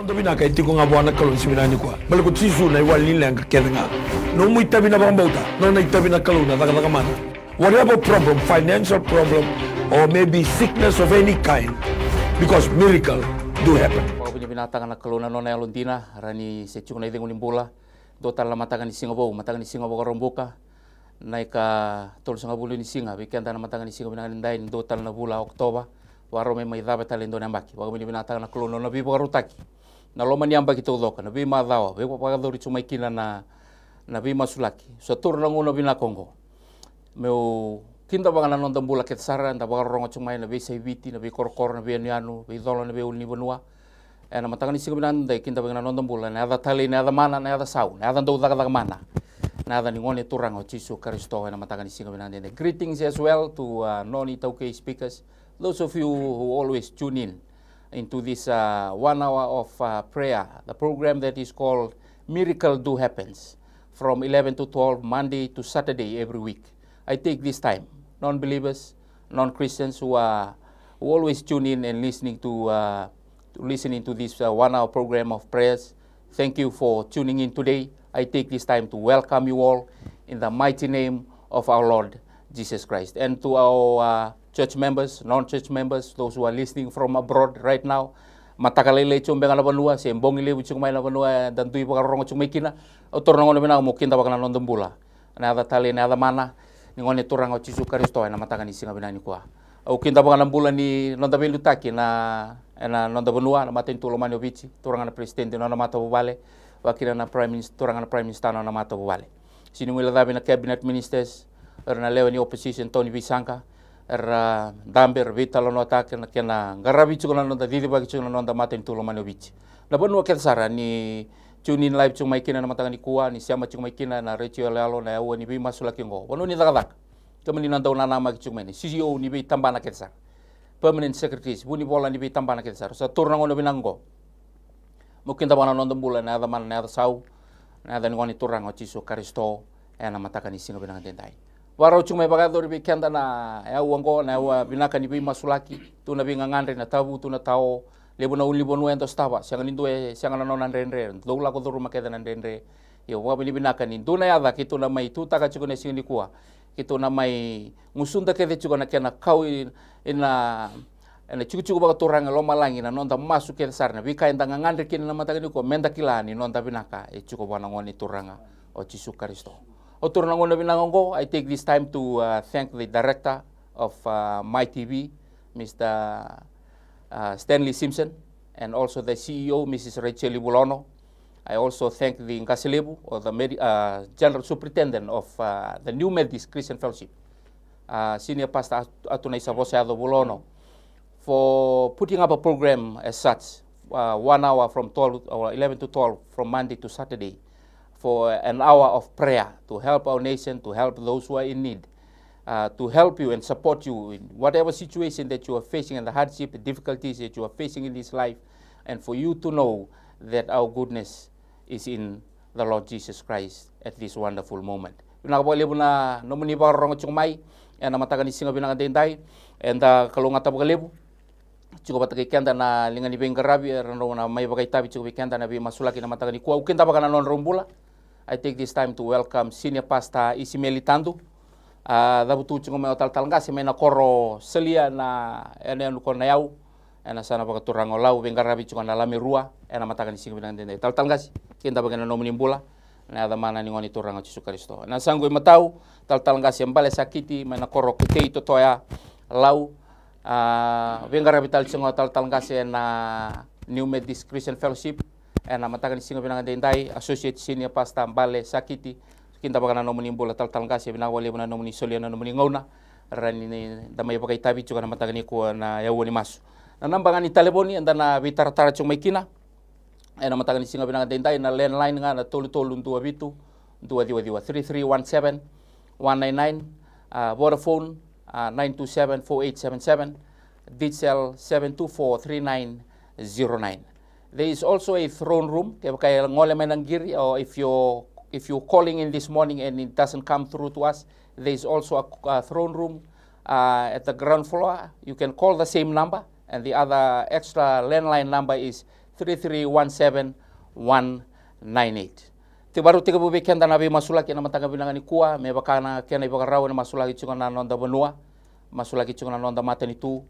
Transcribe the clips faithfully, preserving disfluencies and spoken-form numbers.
Noda vinaka e tiko ga vua na Kalou ni siga vinaka nikua. Baleta ko Jisu na iwali ni leqa kece ga. Nomu itavi na vakabauta, nona itavi na Kalou na cakacaka mana. Whatever problem, financial problem, or maybe sickness of any kind, because miracle do happen. Vakavinavinakataka na Kalou na nona yalodina, ra ni se tiko na icegu ni bula. Dua tale na mataka ni siga vou, mataka ni siga Vakaraubuka. Na ika tolusagavulu ni siga vei keda na mataka ni siga vinaka ni dai, ni dua tale na vula Okotova. Vakarau me mai cava tale e dua na yabaki. Vakavinavinakataka na Kalou na nona veivakarautaki na loma ni yabaki taucoko, na veimacawa, veivakayacori tu mai kina na, na veimasulaki. Sa toro na gauna vinaka oqo meu kidavaka na noda bula kece sara, da vakarorogo tu mai na veiyasai Viti, na veikorokoro, na veiyanuyanu, veicolo, na veiulunivanua. Ena mataka ni siga vinaka dai, kidavaki na noda bula ena yaca talei, na yaca mana, na yaca sau, na yaca dau cakacaka mana, na yaca ni Gone Turaga o Jisu Karisito. Ena mataka ni siga vinaka dai, greetings as well to, uh, non-iTaukei speakers, those of you who always tune in into this, uh, one hour of, uh, prayer, the program that is called Miracle Do Happens, from eleven to twelve, Monday to Saturday every week. I take this time, non-believers, non-Christians who are, who always tune in and listening to, uh, listening to this, uh, one-hour program of prayers. Thank you for tuning in today. I take this time to welcome you all in the mighty name of our Lord Jesus Christ. And to our, uh, church members, non-church members, those who are listening from abroad right now, mataka lailai tu beka na vanua se bogi levu tiko mai na vanua eda dui vakarorogo tiko mai kina, au toro na gauna vinaka meu kidavaka na noda bula ena yaca talei, na yaca mana ni Gone Turaga o Jisu Karisito ena mataka ni siga vinaka nikua. Au kidavaka na bula ni noda veiliutaki na, ena noda vanua, na matanitu lomani o Viti, turaga na peresitedi, nona matavuvale, vakakina na Prime Minister, turaga na Prime Minister, nona matavuvale. Sega ni guilecavi na cabinet ministers, era na lewe ni opposition, Tony Visaqa, era dabe, era veitalanoataka na kena qaravi tiko na noda, cicivaki tiko na noda matanitu lomani o Viti. Na vanua kece sara ni tune in live tiko mai kina na mataka nikua, ni sema tiko mai kina na retio yaloyalo, na aua ni veimasulaki oqo, vanua ni cakacaka, kemuni na dau nanamaki tiko mai, na C E O ni veitabana kece sara, permanent secretaries, vunivola ni veitabana kece sara. Sa toro na gauna vinaka oqo meu kidavaka na noda bula ena yaca mana, na yaca sau, na yaca ni Gone Turaga o Jisu Karisito, ena mataka ni siga vinaka daidai. Vakarau tiko mai vakayacori vei keda na aua oqo, na aua vinaka ni veimasulaki. Tu na veigagadre, na tavutu, na tao, levu na ulunivanua eda sotava. Sega ni dua e sega na nona dredre, dau lako curuma kece na dredre. Ia au vakavinavinaka ni dua na yaca keitou na mai tutaka tiko ena siga nikua, keitou na mai gusuda kece tiko na kena kau i, ina, ena tikotiko vakaturaga e lomalagi, na noda masu kece sara, na veika eda gagadre kina na mataka nikua, meda kila ni noda vinaka e tiko vua na Gone Turaga o Jisu Karisito. Au toro na gauna vinaka oqo, I take this time to, uh, thank the director of, uh, My T V, Mister, uh, Stanley Simpson, and also the C E O, Missus Rachel Vulaono. I also thank the qase levu, or the medi-, uh, General Superintendent of, uh, the New Methodist Christian Fellowship, uh, Senior Pastor At-, Atunaisa Vosayaco Vulaono, for putting up a program as such, uh, one hour from twelve, or eleven to twelve, from Monday to Saturday, for an hour of prayer to help our nation, to help those who are in need, uh, to help you and support you in whatever situation that you are facing and the hardship, the difficulties that you are facing in this life, and for you to know that our goodness is in the Lord Jesus Christ at this wonderful moment. Vinaka vakalevu na nomuni vakarorogo tiko mai ena mataka ni siga vinaka daidai. Eda kalougata vakalevu tiko vata kei keda na liga ni veiqaravi, era na mai vakaitavi tiko vei keda na veimasulaki na mataka nikua. Au kidavaka na nodrau bula. I take this time to welcome Senior Pastor Isimeli Tadu. A, cavutu tiko mai o talatala qase mai na koro Salia, na yanuyanu ko Nayau, ena yasana vakaturaga o Lau, veiqaravi tiko na Lamerua ena mataka ni siga vinaka daidai. Talatala qase, kidavaki na nomuni bula ena yaca mana ni Gone Turaga o Jisu Karisito. Ena yasaqu imatau, talatala qase Bale Sakiti mai na koro Kitei, Totoya, Lau. A, veiqaravi tale tiko o talatala qase ena New Methodist Christian Fellowship ena mataka ni siga vinaka daidai, Associate Senior Pastor Bale Sakiti. Kidavaka na nomuni bula talatala qase, vinaka vakalevu na nomuni solia na nomuni gauna, ra ni da mai vakaitavi tiko na mataka nikua na aua ni masu. Na naba ga ni talevoni eda na veitaratara tiko mai kina ena mataka ni siga vinaka daidai, na landline ga na tolu tolu dua vitu dua ciwa ciwa, three three one seven one nine nine, a, Vodafone, a, nine two seven four eight seven seven, Digicel seven two four three nine zero nine. There is also a throne room, kevaka e gole mai na qiri, or if you're, if you're calling in this morning and it doesn't come through to us, there is also a, a throne room, uh, at the ground floor. You can call the same number, and the other extra landline number is three three one seven one nine eight. Tiko vakarau tekivu vei keda na veimasulaki ena mataka vinaka nikua, me vaka na kena ivakarau ena masulaki tiko na noda vanua, masulaki tiko na noda matanitu,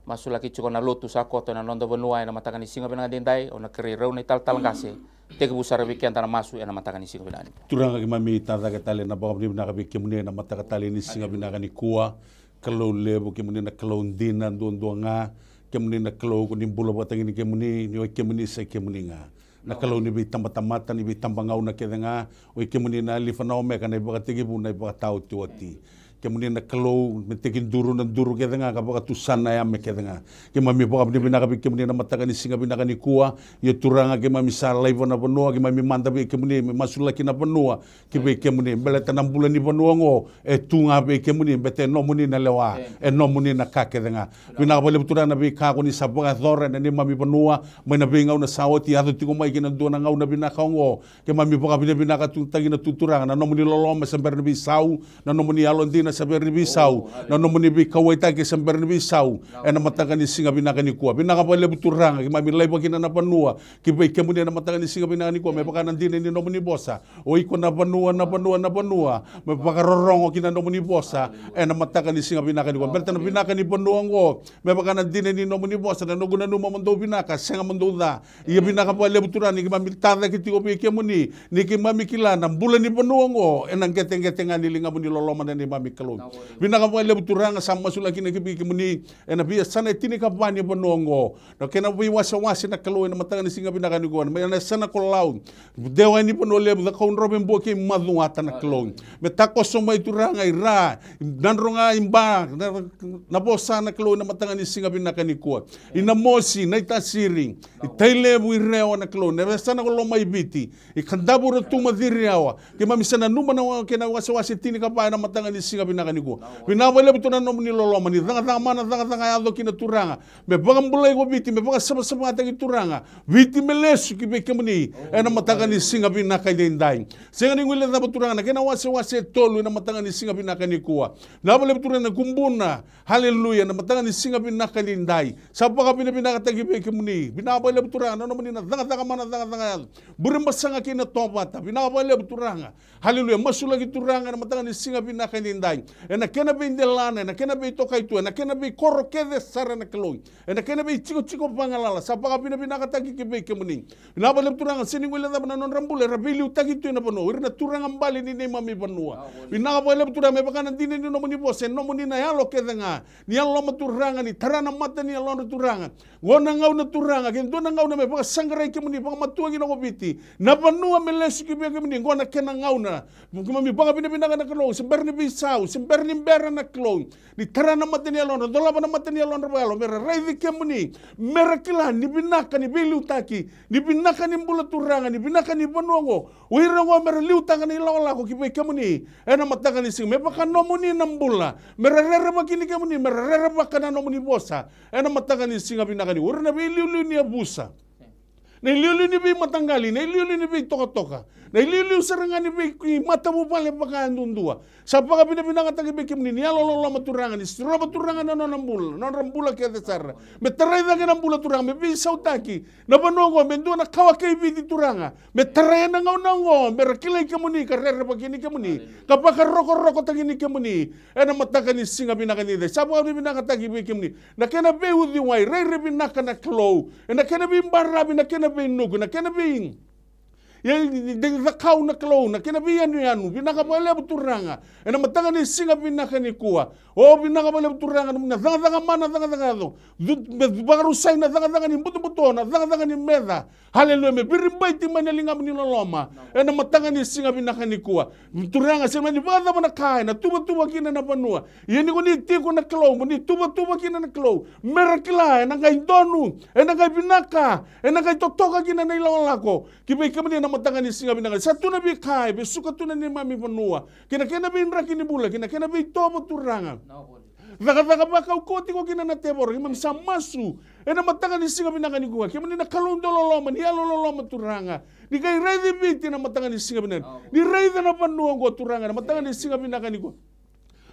masulaki tiko na lotu sa koto ena noda vanua ena mataka ni siga vinaka edaidai. Au na kerei rau na italatala qase tekivu sara vei keda na masu ena mataka ni siga vinaka nikua. Turaga, keimami tacake tale na vakavinavinaka vei kemuni ena mataka tale ni siga vinaka nikua. Kalou levu, kemuni na Kalou dina duadua ga. Kemuni na Kalou ko ni bula vakataki ni kemuni, ni oi kemuni sa i kemuni ga. Na Kalou ni veitabatamata, ni veitabagauna kece ga. Oi kemuni na Alifa, na Omeka, na ivakatekivu, na ivakataotioti. Kemuni na Kalou me tekiduru na duru kece ga ka vakatusa na yame kece ga. Keimami vakavinavinaka vei kemuni na mataka ni siga vinaka nikua. Ia Turaga, keimami sa laiva na vanua, keimami mada vei kemuni me masulaki na vanua. Ki vei kemuni, baleta na bula ni vanua oqo e tu ga vei kemuni, baleta e nomuni na lewa, e nomuni na ka kece ga. Vinaka vakalevu Turaga na veika ko ni sa vakayacora ena neimami vanua mai na veigauna sa oti, yaco tiko mai ki na dua na gauna vinaka oqo. Keimami vakavinavinaka tu, tagi na tu Turaga, na nomuni loloma sa bera ni veisau, na nomuni yalodina sa bera ni veisau, na nomuni veikauwaitaki sa bera ni veisau. Ena mataka ni siga vinaka nikua, vinaka vakalevu Turaga, keimami laiva kina na vanua ki vei kemuni ena mataka ni siga vinaka nikua, me vaka na dina ni nomuni vosa. O iko na vanua, na vanua, na vanua, me vakarorogo ki na nomuni vosa ena mataka ni siga vinaka nikua. Baleta na vinaka ni vanua oqo, me vaka na dina ni nomuni vosa, na noqu nanuma mo dou vinaka, sega mo dou ca. Ia vinaka vakalevu Turaga ni keimami tacake tiko vei kemuni, ni keimami kila na bula ni vanua oqo ena qeteqete ga ni ligamuni loloma na neimami Kalou. Vinaka vakalevu Turaga, sa masulaki na ki vei kemuni ena veiyasana e tinikava ni vanua oqo. Na kena veiwasewase na Kalou ena mataka ni siga vinaka nikua, mai na yasana ko Lau, Dewa ni Vanua Levu, Cakaudrove, Bua kei Macuata na Kalou. Me takoso mai Turaga i Ra, Nadroga, i Ba, na, na Vosa na Kalou ena mataka ni siga vinaka nikua. I Namosi, Naitasiri, i Tailevu, i Rewa na Kalou, na yasana ko Lomaiviti, i Kadavu, Rotuma, Ciriawa. Keimami sa nanuma na wa-, kena wasewase tinikava ena mataka ni siga vinaka nikua. Vinaka vakalevu tu na nomuni loloma ni cakacaka mana, cakacaka yaco kina Turaga. Me vakabulai ko Viti, me vakasavasavataki Turaga. Viti me lesu ki vei kemuni ena mataka ni siga vinaka edaidai. Sega ni guilecava Turaga na kena wasewase e tolu ena mataka ni siga vinaka nikua. Vinaka vakalevu Turaga na Kubuna. Haleluya, na mataka ni siga vinaka edaidai. Sa vakavinavinakataki vei kemuni. Vinaka vakalevu Turaga na nomuni na cakacaka mana, cakacaka yaco. Burebasaga kei Natovata. Vinaka vakalevu Turaga. Haleluya. Masulaki Turaga ena mataka ni siga vinaka edaidai. Ena kena veidelana, ena kena veitokai tu, ena kena veikoro kece sara na Kalou. Ena kena veitikotiko vagalala. Sa vakavinavinakataki ki vei kemuni. Vinaka vakalevu Turaga, sega ni guilecava na nodra bula era veiliutaki tu ena vanua. O ira na turaga bale ni neimami vanua. Vinaka vakalevu Turaga, me vaka na dina ni nomuni vosa, e nomuni na yalo kece ga. Ni yalololoma Turaga, ni tara na mata ni yalodra Turaga. Qo na gauna Turaga, ke dua na gauna me vakasaqarai kemuni, vakamatua kina ko Viti. Na vanua me lesu ki vei kemuni, qo na kena gauna. Keimami vakavinavinaka na Kalou, se bera ni veisau, se bera ni bera na Kalou. Ni tara na mata ni yalodra, dolava na mata ni yalodra vakayalo, mera raici kemuni, mera kila ni vinaka ni veiliutaki, ni vinaka ni bula Turaga, ni vinaka ni vanua oqo. O ira oqo mera liutaka na ilakolako ki vei kemuni. Ena mataka ni siga, me vakanomuni na bula, mera rerevaki ni kemuni, mera rerevaka na nomuni vosa. Ena mataka ni siga vinaka ni, o ira na veiliuliu ni yavusa. Na iliuliu ni veimataqali, na iliuliu ni veitokatoka, na iliuliu sara ga ni veimatavuvale vakayaduadua. Sa vakavinavinakataki vei kemuni ni yalololoma Turaga, ni sirova Turaga na nona bula, na nodra bula kece sara. Me tarai cake na bula Turaga, me veisautaki na vanua oqo, me dua na kawa kei Viti Turaga. Me tarai ena gauna oqo, mera kilai kemuni ka rerevaki ni kemuni, ka vakarokorokotaki ni kemuni. Ena mataka ni siga vinaka ni dai, sa vakavinavinakataki vei kemuni. Na kena veiuciwai, rairai vinaka na Kalou. Ena kena veibaravi, na kena veinuku, na kena vei, ia, dei cakau na Kalou, na kena veiyanuyanu, vinaka vakalevu Turaga. Ena mataka ni siga vinaka nikua. O, vinaka vakalevu Turaga, na cakacaka mana, cakacaka yaco. Cu-, me vakarusai na cakacaka ni butobuto, na cakacaka ni meca. Haleluya, me viribaiti mai na ligamu ni loloma. Ena mataka ni siga vinaka nikua. Turaga, se mani vakacava na ka ena tuvatuva kina na vanua. Ia ni ko ni tiko na Kalou, mo ni tuvatuva kina na Kalou. Mera kila, ena qai donu, ena qai vinaka, ena qai totoka kina na ilakolako. Ki vei kemuni ena mataka ni siga vinaka. Sa tu na veika e vesuka tu na neimami vanua. Kei na kena veidraki ni bula, kei na kena veitovo Turaga. Cakacaka vakaukauwa tiko kina na tevoro, keimami sa masu. Ena mataka ni siga vinaka nikua, kemuni na Kalou dau loloma, ni yalololoma Turaga. Ni qai raici Viti ena mataka ni siga vinaka. Ni raica na vanua oqo Turaga, ena mataka ni siga vinaka nikua.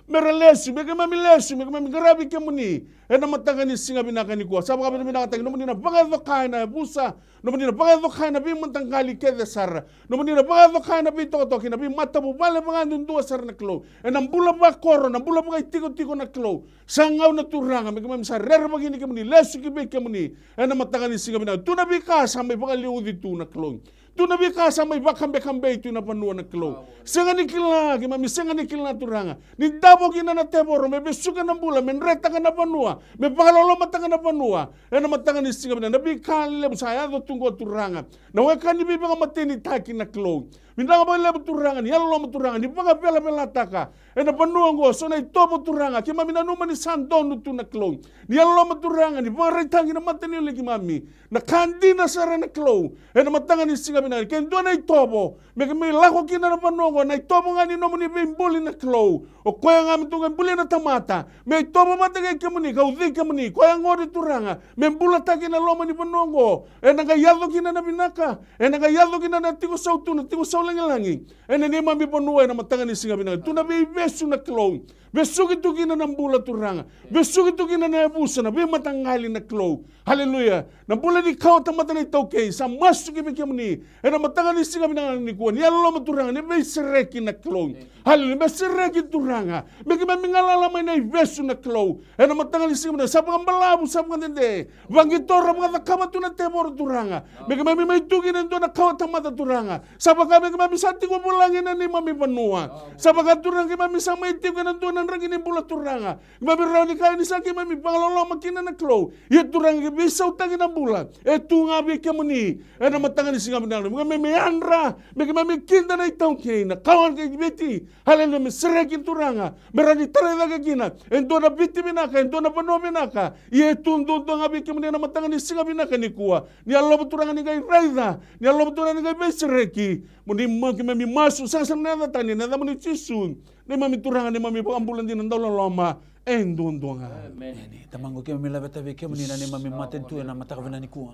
me ra lesu, me keimami lesu, me keimami qaravi kemuni ena mataka ni siga vinaka nikua. Sa vakavinavinakataki nomuni na vakayaco ka ena yavusa, nomuni na vakayaco ka ena veimataqali kece sara, nomuni na vakayaco ka ena veitokatoka, ena veimatavuvale vakayadudua sara na Kalou, ena bula vakoro, na bula vakaitikotiko na Kalou. Sa gauna Turaga me keimami sa rerevaki ni kemuni, lesu ki vei kemuni ena mataka ni siga vinaka. Tu na veika sa mai vakaliuci tu na Kalou. Tu na veika sa mai vakabekabei tu na vanua na Kalou. Sega ni kila, keimami sega ni kila Turaga. Ni davo kina na tevoro me vesuka na bula, me dretaka na vanua, me vakalolomataka na vanua. Ena mataka ni siga vinaka, na veika levu sa yaco tu qo Turaga. Na weka ni veivakamatenitaki na Kalou. Vinaka vakalevu Turaga, ni yalololoma Turaga, ni vakavelavelataka ena vanua oqo so na itovo Turaga, keimami nanuma ni sa donu tu na Kalou. Ni yalololoma Turaga, ni vakaraitaki na mataniwili keimami. Na ka dina sara na Kalou, ena mataka ni siga vinaka, ke dua na itovo me keimami lako kina na vanua oqo, na itovo ga ni nomuni veibuli na Kalou. O koya ga me tu ga buli na tamata, me itovo vata kei kemuni, ka ucei kemuni, koya gori Turaga, me bulataki na loma ni vanua oqo. Ena qai yaco kina na vinaka, ena qai yaco kina na tiko sautu, na tiko saulagilagi. Ena neimami vanua ena mataka ni siga vinaka, tu na veivesu na Kalou. Vesuki tu kina na bula Turaga. Vesuki tu kina na yavusa, na veimataqali na Kalou. Haleluya. Na bula ni kawa tamata na itaukei, sa masu ki vei kemuni ena mataka ni siga vinaka nikua, ni yalololoma Turaga, ni veisereki na Kalou. Haleluya. Me sereki Turaga, me keimami galala mai na ivesu na Kalou. Ena mataka ni siga vinaka, sa vakabalavu, sa vakadede, vaqitora, vakacakava tu na tevoro Turaga. Me keimami mai tu kina e dua na kawa tamata Turaga. Sa vaka me keimami sa tiko vulagi ena neimami vanua. Sa vaka Turaga keimami sa mai tiko ena dua na draki ni bula Turaga. Keimami rawa ni kaya ni sa keimami vakaloloma kina na Kalou. Ia Turaga, ke veisautaki na bula e tu ga vei kemuni ena mataka ni siga vinaka. Me keimami yadra, me keimami kida na itaukei, na kawa kei Viti. Haleluya, me sereki Turaga. Me rawa ni tarai cake kina e dua na Viti vinaka, e dua na vanua vinaka. Ia e tu duadua ga vei kemuni ena mataka ni siga vinaka nikua. Ni yalololoma Turaga ni qai raica, ni yalololoma Turaga ni qai veisereki. Mo ni ma-, keimami masu saka sara na yaca tani, na yacamuni Jisu. Neimami Turaga, neimami vakabula dina, dauloloma e duadua ga. Emeni. Tamaqu, keimami laveta vei kemuni na neimami matanitu ena mataka vinaka nikua.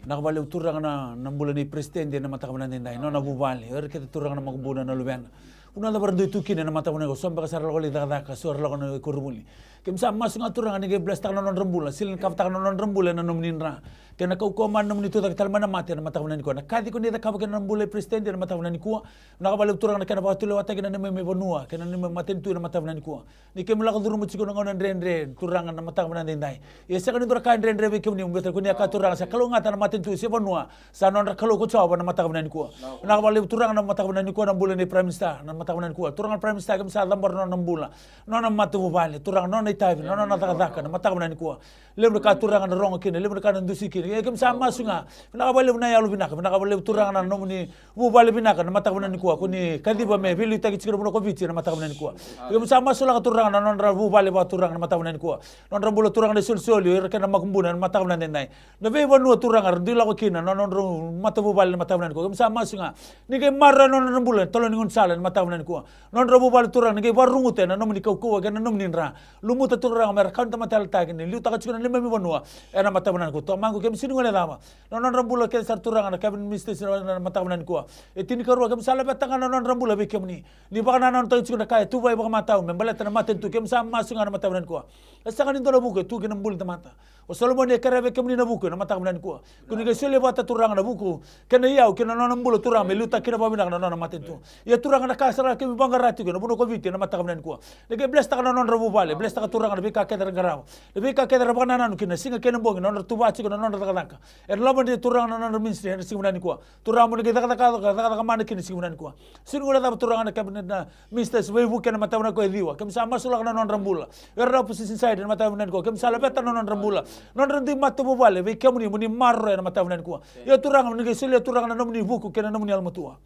Vinaka vakalevu Turaga na, na bula nei President ena mataka vinaka edaidai, nona vuvale, o ira kece Turaga na makubuna, na luvena. Vanua cava era dui tu kina ena mataka vinaka nikua, so beka sa ra lako lai cakacaka, so era lako na koronivuli. Keimami sa masu ga Turaga ni qai blesstaka na nodra bula, sega ni kavataka na nodra bula ena nomuni dra. Kei na kaukauwa mai na nomuni tucake tale mai na mate ena mataka vinaka nikua. Na kaci ko ni cakava kei na bula i President ena mataka vinaka nikua. Vinaka vakalevu Turaga na kena vakatulewataki na neimami vanua kei na neimami matanitu ena mataka vinaka nikua. Ni keimami lako curuma tiko na gauna dredre Turaga na mataka vinaka edaidai. Ia sega ni dua na ka e dredre vei kemuni, baleta ko ni a kaya Turaga sa kalougata na matanitu se vanua, sa nodra Kalou ko Jiova na mataka vinaka nikua. Vinaka vakalevu Turaga na mataka vinaka nikua, na bula nei Prime Minister na mataka vinaka nikua. Turaga na Prime Minister, keimami sa cabora na nona bula, na nona matavuvale Turaga, na nona itavi, na nona cakacaka na mataka vinaka nikua. Levu na ka Turaga na rogo kina, levu na ka na dusi kina. Ia keimami sa masu ga. Vinaka vakalevu na yalo vinaka, vinaka vakalevu Turaga na nomuni vuvale vinaka na mataka vinaka nikua, ko ni kaciva me veiliutaki tiko na vanua ko Viti na mataka vinaka nikua. Keimami sa masulaka Turaga na nodra vuvale vakaturaga na mataka vinaka nikua. Nodra bula Turaga na isolisoli, o ira kei na makubuna na mataka vinaka edaidai. Na veivanua Turaga era dui lako kina na nodra matavuvale na mataka vinaka nikua. Keimami sa masu ga ni qai maroroya na nodra bula na talo ni gaunisala na mataka vinaka nikua. Nodra vuvale Turaga ni qai vakaruguta ena nomuni kaukauwa kei na nomuni dra. Lumuta Turaga me ra kau ni tamata yalataki ni liutaka tiko na neimami vanua ena mataka vinaka nikua. Tamaqu, keimami sega ni guilecava na nodra bula kece sara Turaga na Cabinet Ministers na, na mataka vinaka nikua. E tinikarua, keimami sa laveta ga na nodra bula vei kemuni. Ni vakanananutaki tiko na ka e tuvai vakamatau me baleta na matanitu, keimami sa masu ga na mataka vinaka nikua. E sega ni dua na vuku e tu kina bula ni tamata. O Solomoni e kerea vei kemuni na vuku ena mataka vinaka nikua. Ko ni qai solia vata Turaga na vuku kei na iyau kei na nona bula Turaga me liutaka kina vakavinaka na nona matanitu. Ia Turaga, na ka sara keimami vaqara tiko ena vanua ko Viti ena mataka vinaka nikua, ni qai blesstaka na nodra vuvale, blesstaka Turaga na veika kece era qarava, na veika kece era vakanananu kina na siga kei na bogi, na nodra tuva tiko na nodra cakacaka ena loma ni Turaga na nodra ministry ena siga vinaka nikua. Turaga, mo ni qai cakacaka, cakacaka mana kina na siga vinaka nikua. Sega ni guilecava Turaga na Cabinet na Ministers veivuke na mataka vinaka nikua e ciwa. Keimami sa masulaka na nodra bula. Era na opposition side na mataka vinaka nikua. Keimami sa laveta na nodra bula. Nodra dui matavuvale vei kemuni, mo ni maroroya na mataka vinaka nikua. Ia Turaga, mo ni qai solia Turaga na nomuni vuku kei na nomuni yalomatua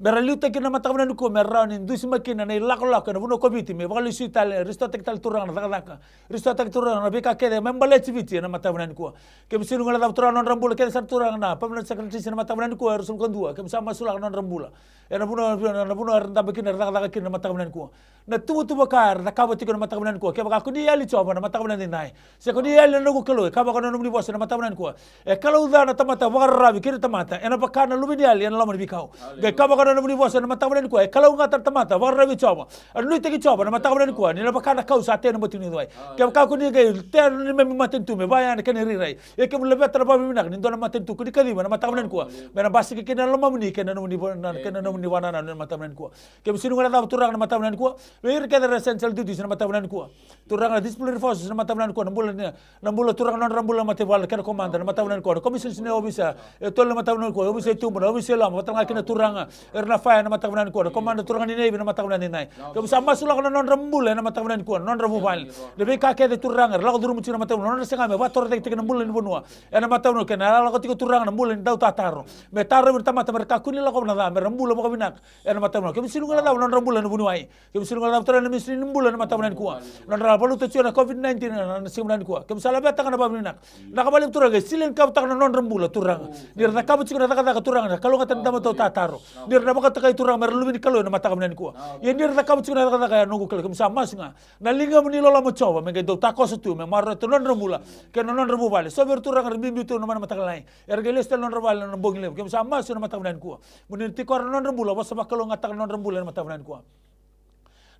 me ra liutaki na mataka vinaka nikua, me ra rawa ni dusimaki kina na ilakolako ena vanua ko Viti, me vakalesui tale, restore-taki tale Turaga na cakacaka. Restore-taki Turaga na veika kece me baleti Viti ena mataka vinaka nikua. Keimami sega ni guilecava Turaga na nodra bula kece sara Turaga na permanent secretaries ena mataka vinaka nikua, e ruasagavulu ka dua. Keimami sa masulaka na nodra bula ena vanua, na vanua era dabe kina, era cakacaka kina na mataka vinaka nikua. Na tuvatuva ka era cakava tiko na mataka vinaka nikua. Kevaka ko ni yali Jiova na mataka vinaka edaidai, se ko ni yali na noqu Kalou, e kaya vaka na nomuni vosa na mataka vinaka nikua. E Kalou ca na tamata vakararavi kei na tamata, ena vaka na luveniyali ena loma ni veikau. Qai kaya vaka na Na nomuni vosa ena mataka vinaka nikua, e kalougata na tamata, vakararavi Jiova. A nuitaki Jiova ena mataka vinaka nikua, ni na vaka na kau sa tea ena bati ni cawai. Kevaka ko ni qai tea na neimami matanitu me vaya na kena irairai, ia kemuni laveta na vakavinavinaka ni dua na matanitu ko ni kaciva ena mataka vinaka nikua, me na basika kina na lomamuni kei na nomuni va-, na, kei na nomuni vakanananu ena mataka vinaka nikua. Kemuni sega ni guilecava Turaga ena mataka vinaka nikua vei ira kece era essential duties ena mataka vinaka nikua. Turaga na disciplinary forces ena mataka vinaka nikua, na bula ni, na bula Turaga na nodra bula na mataivalu, na kena komada ena mataka vinaka nikua, na commissions ni ovisa e tolu ena mataka vinaka nikua, ovisa e tubu, na ovisa e loma, vata ga kina Turaga era na fire ena mataka vinaka nikua, na komada Turaga ni navy ena mataka vinaka nikua. Kemuni sa masulaka na nodra bula ena mataka vinaka nikua, na nodra vuvale, na veika kece Turaga era lako curuma tiko ena mataka vinaka, na nodra saga me vakatorocaketaki na bula ni vanua ena mataka vinaka nikua, kei na lako tiko Turaga na bula ni dau tataro, me tarovi na tamata me ra kakua ni lakova na ca, me ra bula vakavinaka ena mataka vinaka nikua. Kemuni sega ni guilecava na nodra bula na vuniwai. Kemuni sega ni guilecava Turaga na ministry ni bula ena mataka vinaka nikua. Nodra valuta tiko na COVID nineteen ena, na siga vinaka nikua. Kemuni sa laveta ga na vakavinavinaka. Vinaka vakalevu Turaga, e sega ni kavutaka na nodra bula Turaga. Ni ra cakava tiko na cakacaka Turaga, na kalougata na dau tataro. Ni ra na vakatokai Turaga me ra luve ni Kalou ena mataka vinaka nikua. Ia ni ra cakava tiko na cakacaka ya noqu Kalou, kemuni sa masu ga. Na ligamuni loloma Jiova me qai dau takoso tu, me maroroi tu na nodra bula kei na nodra vuvale. So vei ira Turaga era biubiu tu ena mataka lailai, era qai lesu tale na nodra vale ena bogi levu, kemuni sa masu ena mataka vinaka nikua. Mo ni na tiko ena nodra bula, vosa vakalougatataka na nodra bula ena mataka vinaka nikua.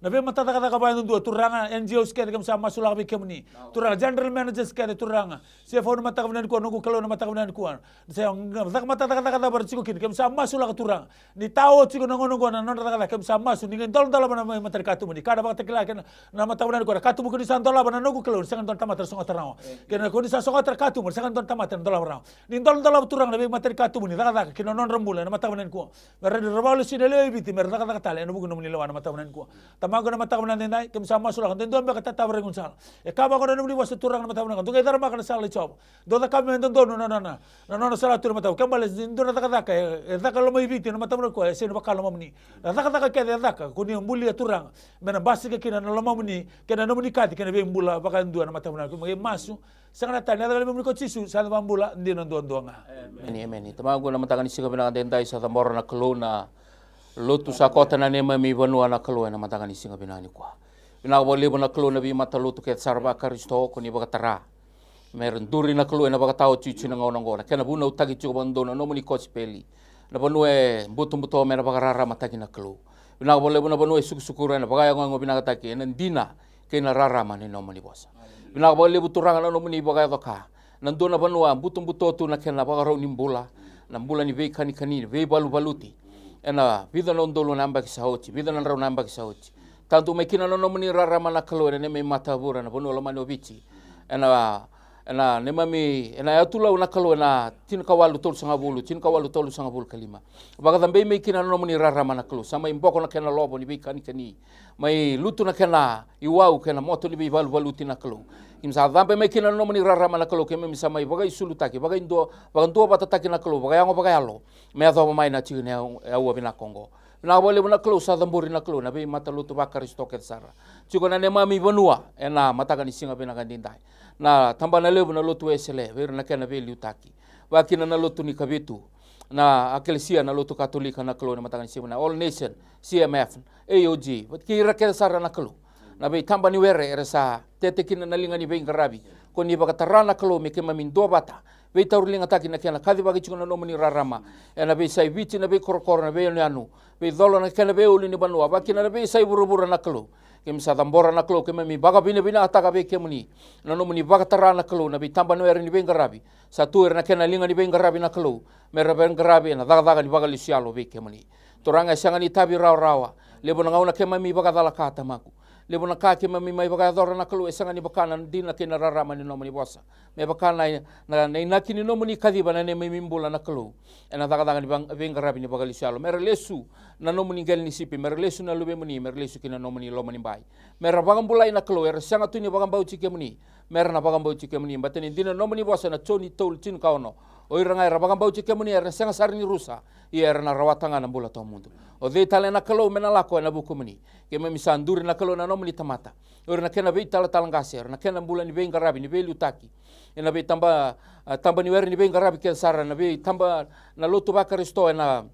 Na veimatacakacaka vakayadudua Turaga, N G Os kece kemuni sa masulaka vei kemuni. Turaga, general managers kece Turaga. Se fau na mataka vinaka nikua, noqu Kalou, na mataka vinaka nikua. Se caka matacakacaka cava era tiko kina, kemuni sa masulaka Turaga. Ni tao tiko na gauna oqo na nodra cakacaka, kemuni sa masu ni qai doladolava na mai matani katuba, ni ka na vakatakila kina na mataka vinaka nikua, na katuba ko ni sa dolava na noqu Kalou, ni sega ni dua na tamata era sogota rawa. Kei na ko ni sa sogota na katuba, ni sega ni dua na tamata era dolava rawa. Ni doladolava Turaga na veimatani katuba ni cakacaka kina nodra bula ena mataka vinaka nikua. Me ra rawa ni ra vakalesui na lewe i Viti me ra cakacaka tale ena vuku ni nomuni lewa na mataka vinaka nikua. Tamaqu ena mataka vinaka edaidai, kemuni sa masulaka, dua beka tatava rai gaunisala. E ka vaka na nomuni vosa Turaga na mataka vinaka, dou qai caramaka na sala i Jiova. Dou cakava me dodonu na, na, na, na nona sala tu na mataka. Kena ibalebale ni dua na cakacaka e, e caka e loma i Viti na mataka vinaka nikua, e sega ni vaka lomamuni. Na cakacaka kece e caka, ko ni bulia Turaga, me na basika kina na lomamuni kei na nomuni kaci kei na veibula vakayadua na mataka vinaka nikua. Me qai masu, sega na tani, na yacamuni ko Jisu, sa na vakabula dina duadua ga. Emeni, emeni. Tamaqu, na mataka ni siga vinaka edaidai, sa cabora na Kalou na lotu sa kota na neimami vanua na Kalou ena mataka ni siga vinaka nikua. Vinaka vakalevu na Kalou na veimatalotu kece sara vaKarisito ko ni vakatara me ra duri na Kalou ena vakataotioti na gauna oqo, na kena vunautaki tiko vakadodonu na nomuni kosipeli. Na vanua e butobuto me na vakararamataki na Kalou. Vinaka vakalevu na vanua e sukusukura ena vakayagoyago vinakataki ena dina kei na rarama ni nomuni vosa. Vinaka vakalevu Turaga na nomuni vakayaco ka. Na dua na vanua butobuto tu na kena vakarau ni bula, na bula ni veikanikani, ni veivaluvaluti. Ena vica na udolu na yabaki sa oti, vica na drau na yabaki sa oti. Tadu mai kina na nomuni rarama na Kalou ena neimami matavura na vanua lomani o Viti. Ena, ena neimami, ena yatu Lau na Kalou ena tinikawalu tolusagavulu, tinikawalu tolusagavulu ka lima. Vakacabei mai kina na nomuni rarama na Kalou, sa mai boko na kena lovo ni veikanikani, mai lutu na kena iwau kei na moto ni veivaluvaluti na Kalou. Keimami sa cabe mai kina na nomuni rarama na Kalou, keimami sa mai vakaisulutaki, vakaidua, vakaduavatataki na Kalou, vakayago vakayalo, me yacova mai na tiki ni au, aua vinaka oqo. Vinaka vakalevu na Kalou, sa cabori na Kalou na veimatalotu vaKarisito kece sara. Tiko na neimami vanua ena mataka ni siga vinaka edaidai. Na tabana levu na lotu Wesele, vei ira na kena veiliutaki. Vakakina na lotu ni Kavitu, na Ekelesia na lotu Katolika na Kalou ena mataka ni siga, na All Nation, C M F, A O G, kei ira kece sara na Kalou. Na veitaba ni were era sa tete kina na liga ni veiqaravi. Ko ni vakatara na Kalou me keimami duavata, veitauriligataki na kena kacivaki tiko na nomuni rarama ena veiyasai Viti, na veikorokoro, na veiyanuyanu, veicolo na kena veiulunivanua, vakakina na veiyasai vuravura na Kalou. Keimami sa cabora na Kalou, keimami vakavinavinakataka vei kemuni na nomuni vakatara na Kalou na veitaba ni were ni veiqaravi. Sa tu ira na kena liga ni veiqaravi na Kalou, me ra veiqaravi ena cakacaka ni vakalesui yalo vei kemuni. Turaga, e sega ni itavi rawarawa. Levu na gauna keimami vakacalaka, Tamaqu. Levu na ka keimami mai vakayacora na Kalou, e sega ni vaka na dina kei na rarama ni nomuni vosa. Me vaka na, na, na inaki ni nomuni kaciva na neimami bula na Kalou ena cakacaka ni va-, veiqaravi ni vakalesui yalo. Me ra lesu na nomuni qele ni sipi, me ra lesu na luvemuni, me ra lesu ki na nomuni loma ni bai. Me ra vakabulai na Kalou era sega tu ni vakabauti kemuni, me ra na vakabauti kemuni. Baleta ni dina na nomuni vosa ena Joni tolu tinikaono: O ira ga era vakabauti kemuni era na sega sara ni rusa, ia era na rawata ga na bula tawamudu. O cei tale na Kalou me na lako ena vukumuni? Keimami sa duri na Kalou na nomuni tamata, o ira na kena veitalatala qase, o ira na kena bula ni veiqaravi, ni veiliutaki ena veitaba, a, taba ni were ni veiqaravi kece sara, na veitaba, na lotu vaKarisito ena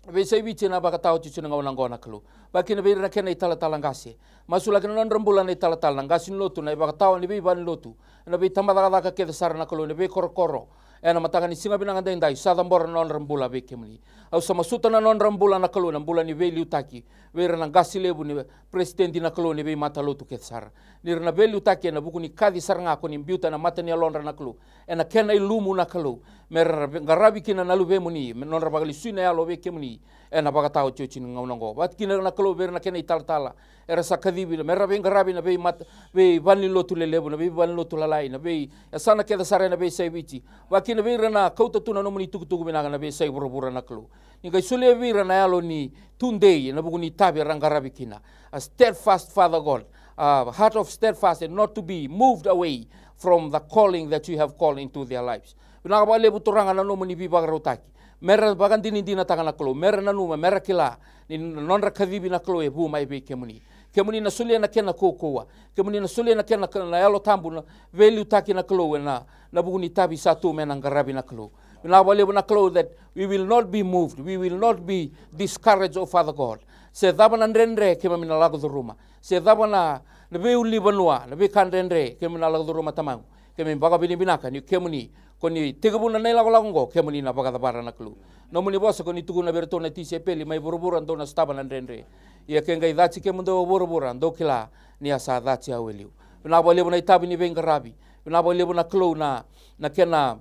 veiyasai Viti ena vakataotioti na gauna oqo na Kalou. Vakakina vei ira na kena italatala qase. Masulaki na nodra bula na italatala, na qase ni lotu, na ivakatawa ni veivalenilotu, ena veitabacakacaka kece sara na Kalou, ena veikorokoro, Ena mataka ni siga vinaka daidai, sa cabora na nodra bula vei kemuni. Au sa masuta na nodra bula na Kalou, na bula ni veiliutaki vei ira na qase levu ni peresitedi na Kalou ni veimatalotu kece sara. Ni ra na veiliutaki ena vuku ni kaci sara ga ko ni biuta ena mata ni yalodra na Kalou, ena kena ilumu na Kalou, me ra qaravi kina na luvemuni, me nodra vakalesui na yalo vei kemuni ena vakataotioti ni gauna oqo. Vata kina na Kalou vei ira na kena italatala era sa kacivi me ra veiqaravi na veimata, veivalenilotu lelevu, na veivalenilotu lalai, na veiyasana kece sara ena veiyasai Viti. Vata kina vei ira na kauta tu na nomuni tukutuku vinaka na veiyasai vuravura na Kalou. Ni qai solia vei ira na yalo ni tudei ena vuku ni itavi era qaravi kina. A steadfast Father God, a heart of steadfast and not to be moved away from the calling that you have called into their lives. Vinaka vakalevu Turaga na nomuni veivakarautaki. Me ra vakadinadinataka na Kalou, me ra nanuma, me ra kila ni na nodra kacivi na Kalou e vu mai vei kemuni. Kemuni na solia na kena kaukauwa, kemuni na solia na kena na Yalo Tabu na veiliutaki na Kalou ena na vuku ni itavi sa tu me na qaravi na Kalou. Vinaka vakalevu na Kalou that we will not be moved, we will not be discouraged, oh Father God. Se cava na dredre keimami na lako curuma, se cava na na veiulunivanua, na veika dredre keimami na lako curuma Tamaqu. Keimami vakavinavinaka ni kemuni ko ni tekivuna na ilakolako oqo, kemuni na vakacavara na Kalou. Nomuni vosa ko ni tukuna vei iratou na tisaipeli, mai vuravura dou na sotava na dredre, ia ke qai cati kemudou e vuravura dou kila ni a sa cati au e liu. Vinaka vakalevu na itavi ni veiqaravi. Vinaka vakalevu na Kalou na na kena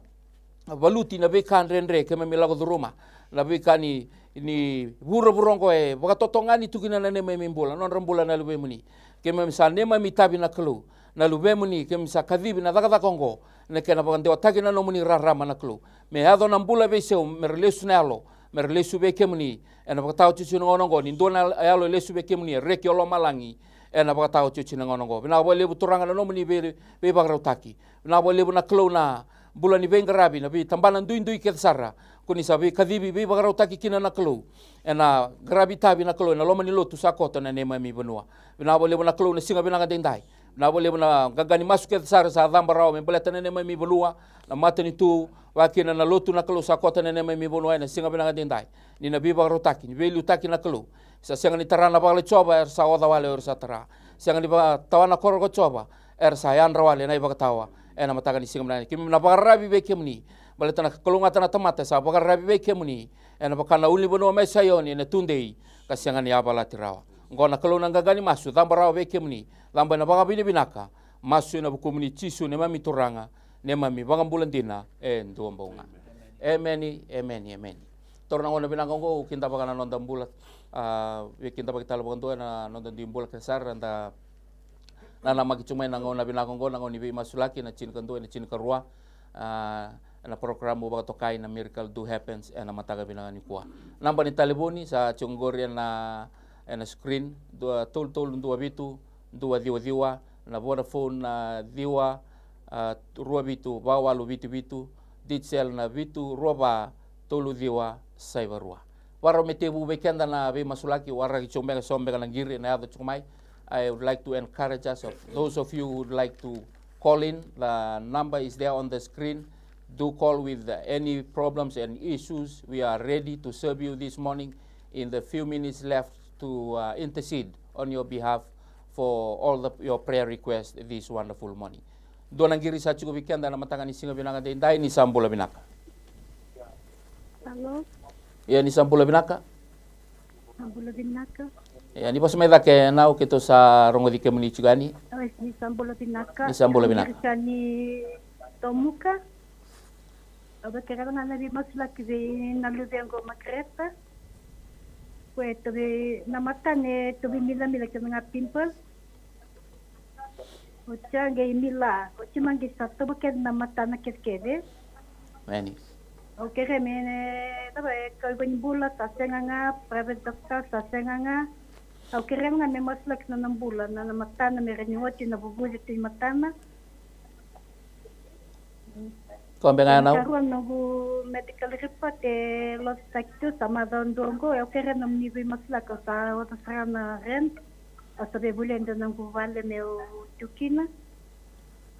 valuti na veika dredre keimami lako curuma, na veika ni ni vuravura oqo e vakatotogani tu kina na neimami bula, nodra bula na luvemuni. Keimami sa neimami itavi na Kalou, na luvemuni, keimami sa kacivi na cakacaka oqo ena kena vakadewataki na nomuni rarama na Kalou. Me yaco na bula veisau, me ra lesu na yalo, me ra lesu vei kemuni ena vakataotioti na gauna oqo, ni dua na yalo e lesu vei kemuni e reki o lomalagi ena vakataotioti na gauna oqo. Vinaka vakalevu Turaga na nomuni vei veivakarautaki. Vinaka vakalevu na Kalou na bula ni veiqaravi, na veitabana duidui kece sara ko ni sa veikacivi veivakarautaki kina na Kalou. Ena qaravi itavi na Kalou ena loma ni lotu sa koto na neimami vanua. Vinaka vakalevu na Kalou na siga vinaka daidai. Vinaka vakalevu na qaqa ni masu kece sara sa caba rawa me baleta na neimami vanua, na matanitu, vakakina na lotu na Kalou sa koto na neimami vanua ena siga vinaka daidai. Ni na veivakarautaki, ni veiliutaki na Kalou. Sa sega ni tara na vakala i Jiova era sa oca wale o ira sa tara. Sega ni vakatawa na koro ko Jiova era sa yadra wale na ivakatawa. Ena mataka ni siga vinaka keimami na vakararavi vei kemuni. Baleta na kalougata na tamata e sa vakararavi vei kemuni. Ena vaka na ulunivanua mai Saioni ena tudei ka sega ni yavalati rawa. Oqo na Kalou na qaqa ni masu, caba rawa vei kemuni, caba ena vakavinavinaka. Masu ena vukumuni Jisu neimami Turaga, neimami Vakabula dina e dua bau ga. Emeni, emeni, emeni. Taura na gauna vinaka oqo au kidavaka na noda bula, a, veikidavaki tale vakadua ena noda dui bula kece sara, da nanamaki tu mai na gauna vinaka oqo, na gauna ni veimasulaki, na tinikadua ena tinikarua, a, ena program au vakatokai na Miracle Do Happens ena mataka vinaka nikua. Naba ni talevoni sa tiko oqori ena, ena screen, dua tolu tolu dua vitu dua ciwa ciwa, na Vodafone na ciwa, a, rua vitu va walu vitu vitu, Digicel na vitu rua va tolu ciwa saiva rua. Vakarau me tekivu vei keda na veimasulaki, waraki tiko beka, so beka na qiri na yaco tiko mai. I would like to encourage us, of those of you who would like to call in, the number is there on the screen. Do call with any problems and issues. We are ready to serve you this morning in the few minutes left to, uh, intercede on your behalf for all the, your prayer requests this wonderful morning. Dua na qiri sa tiko vei keda na mataka ni siga vinaka daidai, ni sa bula vinaka. Alo. Ia, ni sa bula vinaka. Sa bula vinaka. Ia, ni vosa mai cake Nau, keitou sa rogoci kemuni tiko yani. Oi, ni sa bula vinaka. Ni sa bula vinaka. Qiri sa ni Tomuka. Au via kerea ga na veimasulaki vei na luvequ o Makareta. Ko e tauvi na matana e tauvi milamila kei na ga pimple. Oti a qai mila, oti ma qai sa tovo kece na matana kecekece. Emeni. Au kerea me cava e kau i vanibula sa sega ga, private doctor sa sega ga. Au kerea ga me masulaki na nona bula, na nona matana me rawa ni oti na vuvuci tu i matana. Koya beka ga Nau. Karua noqu medical report e lositaki tu sa macawa dua oqo, au kerea nomuni veimasulaki, au sa ota sara na rent, au sa via volia e dua noqu vale meu tu kina.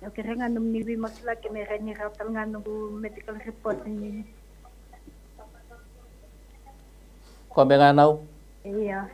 Au kerea ga nomuni veimasulaki me rawa ni rau tale ga noqu medical report ni. Koya beka ga Nau. Ia.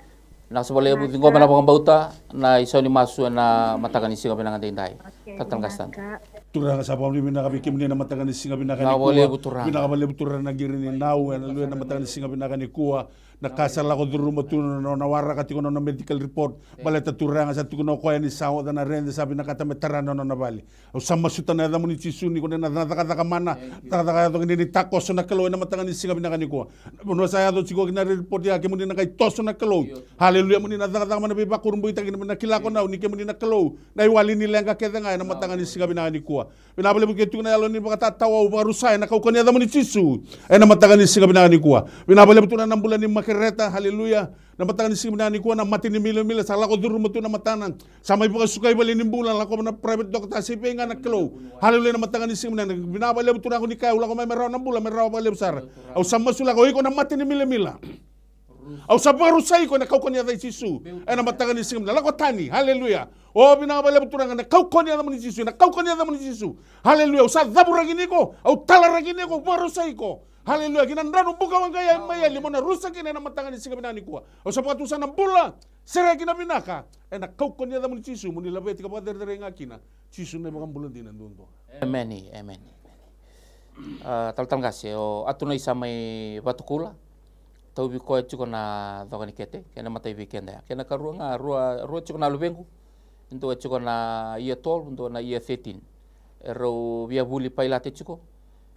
Vinaka saka vakalevu, vinaka. Ciqoma na vakabauta, na isau ni masu ena mataka ni siga vinaka daidai. Okay, vinaka. Tata na qase tata. Turaga, sa vakavinavinaka vei kemuni ena mataka ni siga vinaka nikua. Vinaka vakalevu, Turaga. Vinaka vakalevu, Turaga, na qiri ni nau, aleluya, na mataka ni siga vinaka nikua. Na ka sa lako curuma tu na nona waraka tiko na nona medical report. Baleta, Turaga, sa tukuna o koya ni sa oca na rede, sa vinakata me tara na nona vale. Au sa masuta na yacamuni Jisu ni ko na cakacaka mana, cakacaka yaco kina ni takoso na Kalou ena mataka ni siga vinaka nikua. Na vanua sa yaco tiko kina na report ya, kemuni na qai toso na Kalou. Haleluya, moni na cakacaka mana veivakurabuitaki, na kila ko nau ni kemuni na Kalou. Na iwali ni leqa kece ga ena mataka ni siga vinaka nikua. Vinaka vakalevu ke tukuna na yalo ni vakatatau, au vakarusai ena kaukauwa ni yacamuni Jisu. Ena mataka ni siga vinaka nikua. Vinaka vakalevu tu na bula ni Makereta, haleluya. Na mataka ni siga vinaka nikua, na mate ni milamila sa lako curuma tu na matana. Sa mai vakasukai vale ni bula, lako na private doctor, se vei ga na Kalou. Haleluya, na mataka ni siga vinaka. Vinaka vakalevu Turaga ni kaya, au lako mai me rawa na bula, me rawa vakalevu sara. Au sa masulaka, o iko na mate ni milamila. Au sa vakarusai iko ena kaukauwa ni yaca i Jisu. Ena mataka ni siga vinaka. Lako tani. Haleluya. O, vinaka vakalevu Turaga, na kaukauwa ni yacamuni Jisu, na kaukauwa ni yacamuni Jisu. Haleluya. Au sa cavurakini iko, au talarakini iko, au vakarusai iko. Haleluya. Ki na drano buka waqa ya mai yali mo na rusa kina ena mataka ni siga vinaka nikua. Au sa vakatusa na bula, sereki na vinaka. Ena kaukauwa ni yacamuni Jisu, moni laveti ka vakacerecerei ga kina. Jisu na iVakabula dina duadua. Emeni, emeni, emeni. A, talatala qase, o Atunai sa mai Vatukoula. Tauvi koya tiko na coka ni kete, kei na matai vei keda ya. Kei na karua ga, rua, rua tiko na luvequ. Dua tiko na year twelve, dua na year thirteen. Erau via vuli pailate tiko.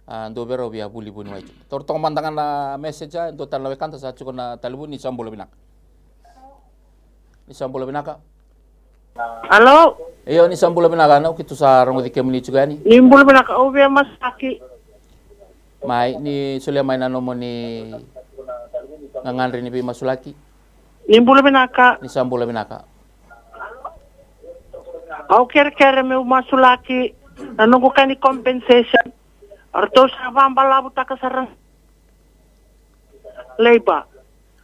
A, dua vei rau via vuli vuniwai tiko. Taura toka mada ga na message, dua tale na wekada sa tiko na talevoni, ni sa bula vinaka. Ni sa bula vinaka. Alo? Io, ni sa bula vinaka, na, o keitou sa rogoci kemuni tiko yani. Ni bula vinaka, au via masulaki. Mai, ni solia mai na nomuni gagadre ni veimasulaki. Ni bula vinaka. Ni sa bula vinaka. Au kerekere meu masulaki na noqu ka ni compensation. Ratou sa vabalavutaka sara na Labour.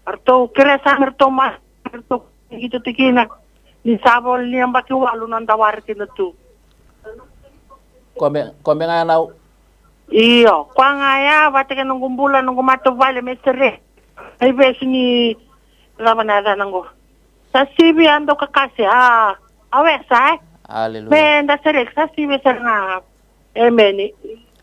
Ratou kerea sa me ratou ma, ratou keitou tikina ni sa voleka ni yabaki walu na dau ware kina tu. Koya me, koya me ga ya nau. Io, koya ga ya vata kei na noqu bula, noqu matavuvale me sere. Ai vesu ni cava na yacana qo. Sa sivi a dau kakase, a, a wesa, e? Aleluya. Me da sereki, sa sivi sara ga. Emeni.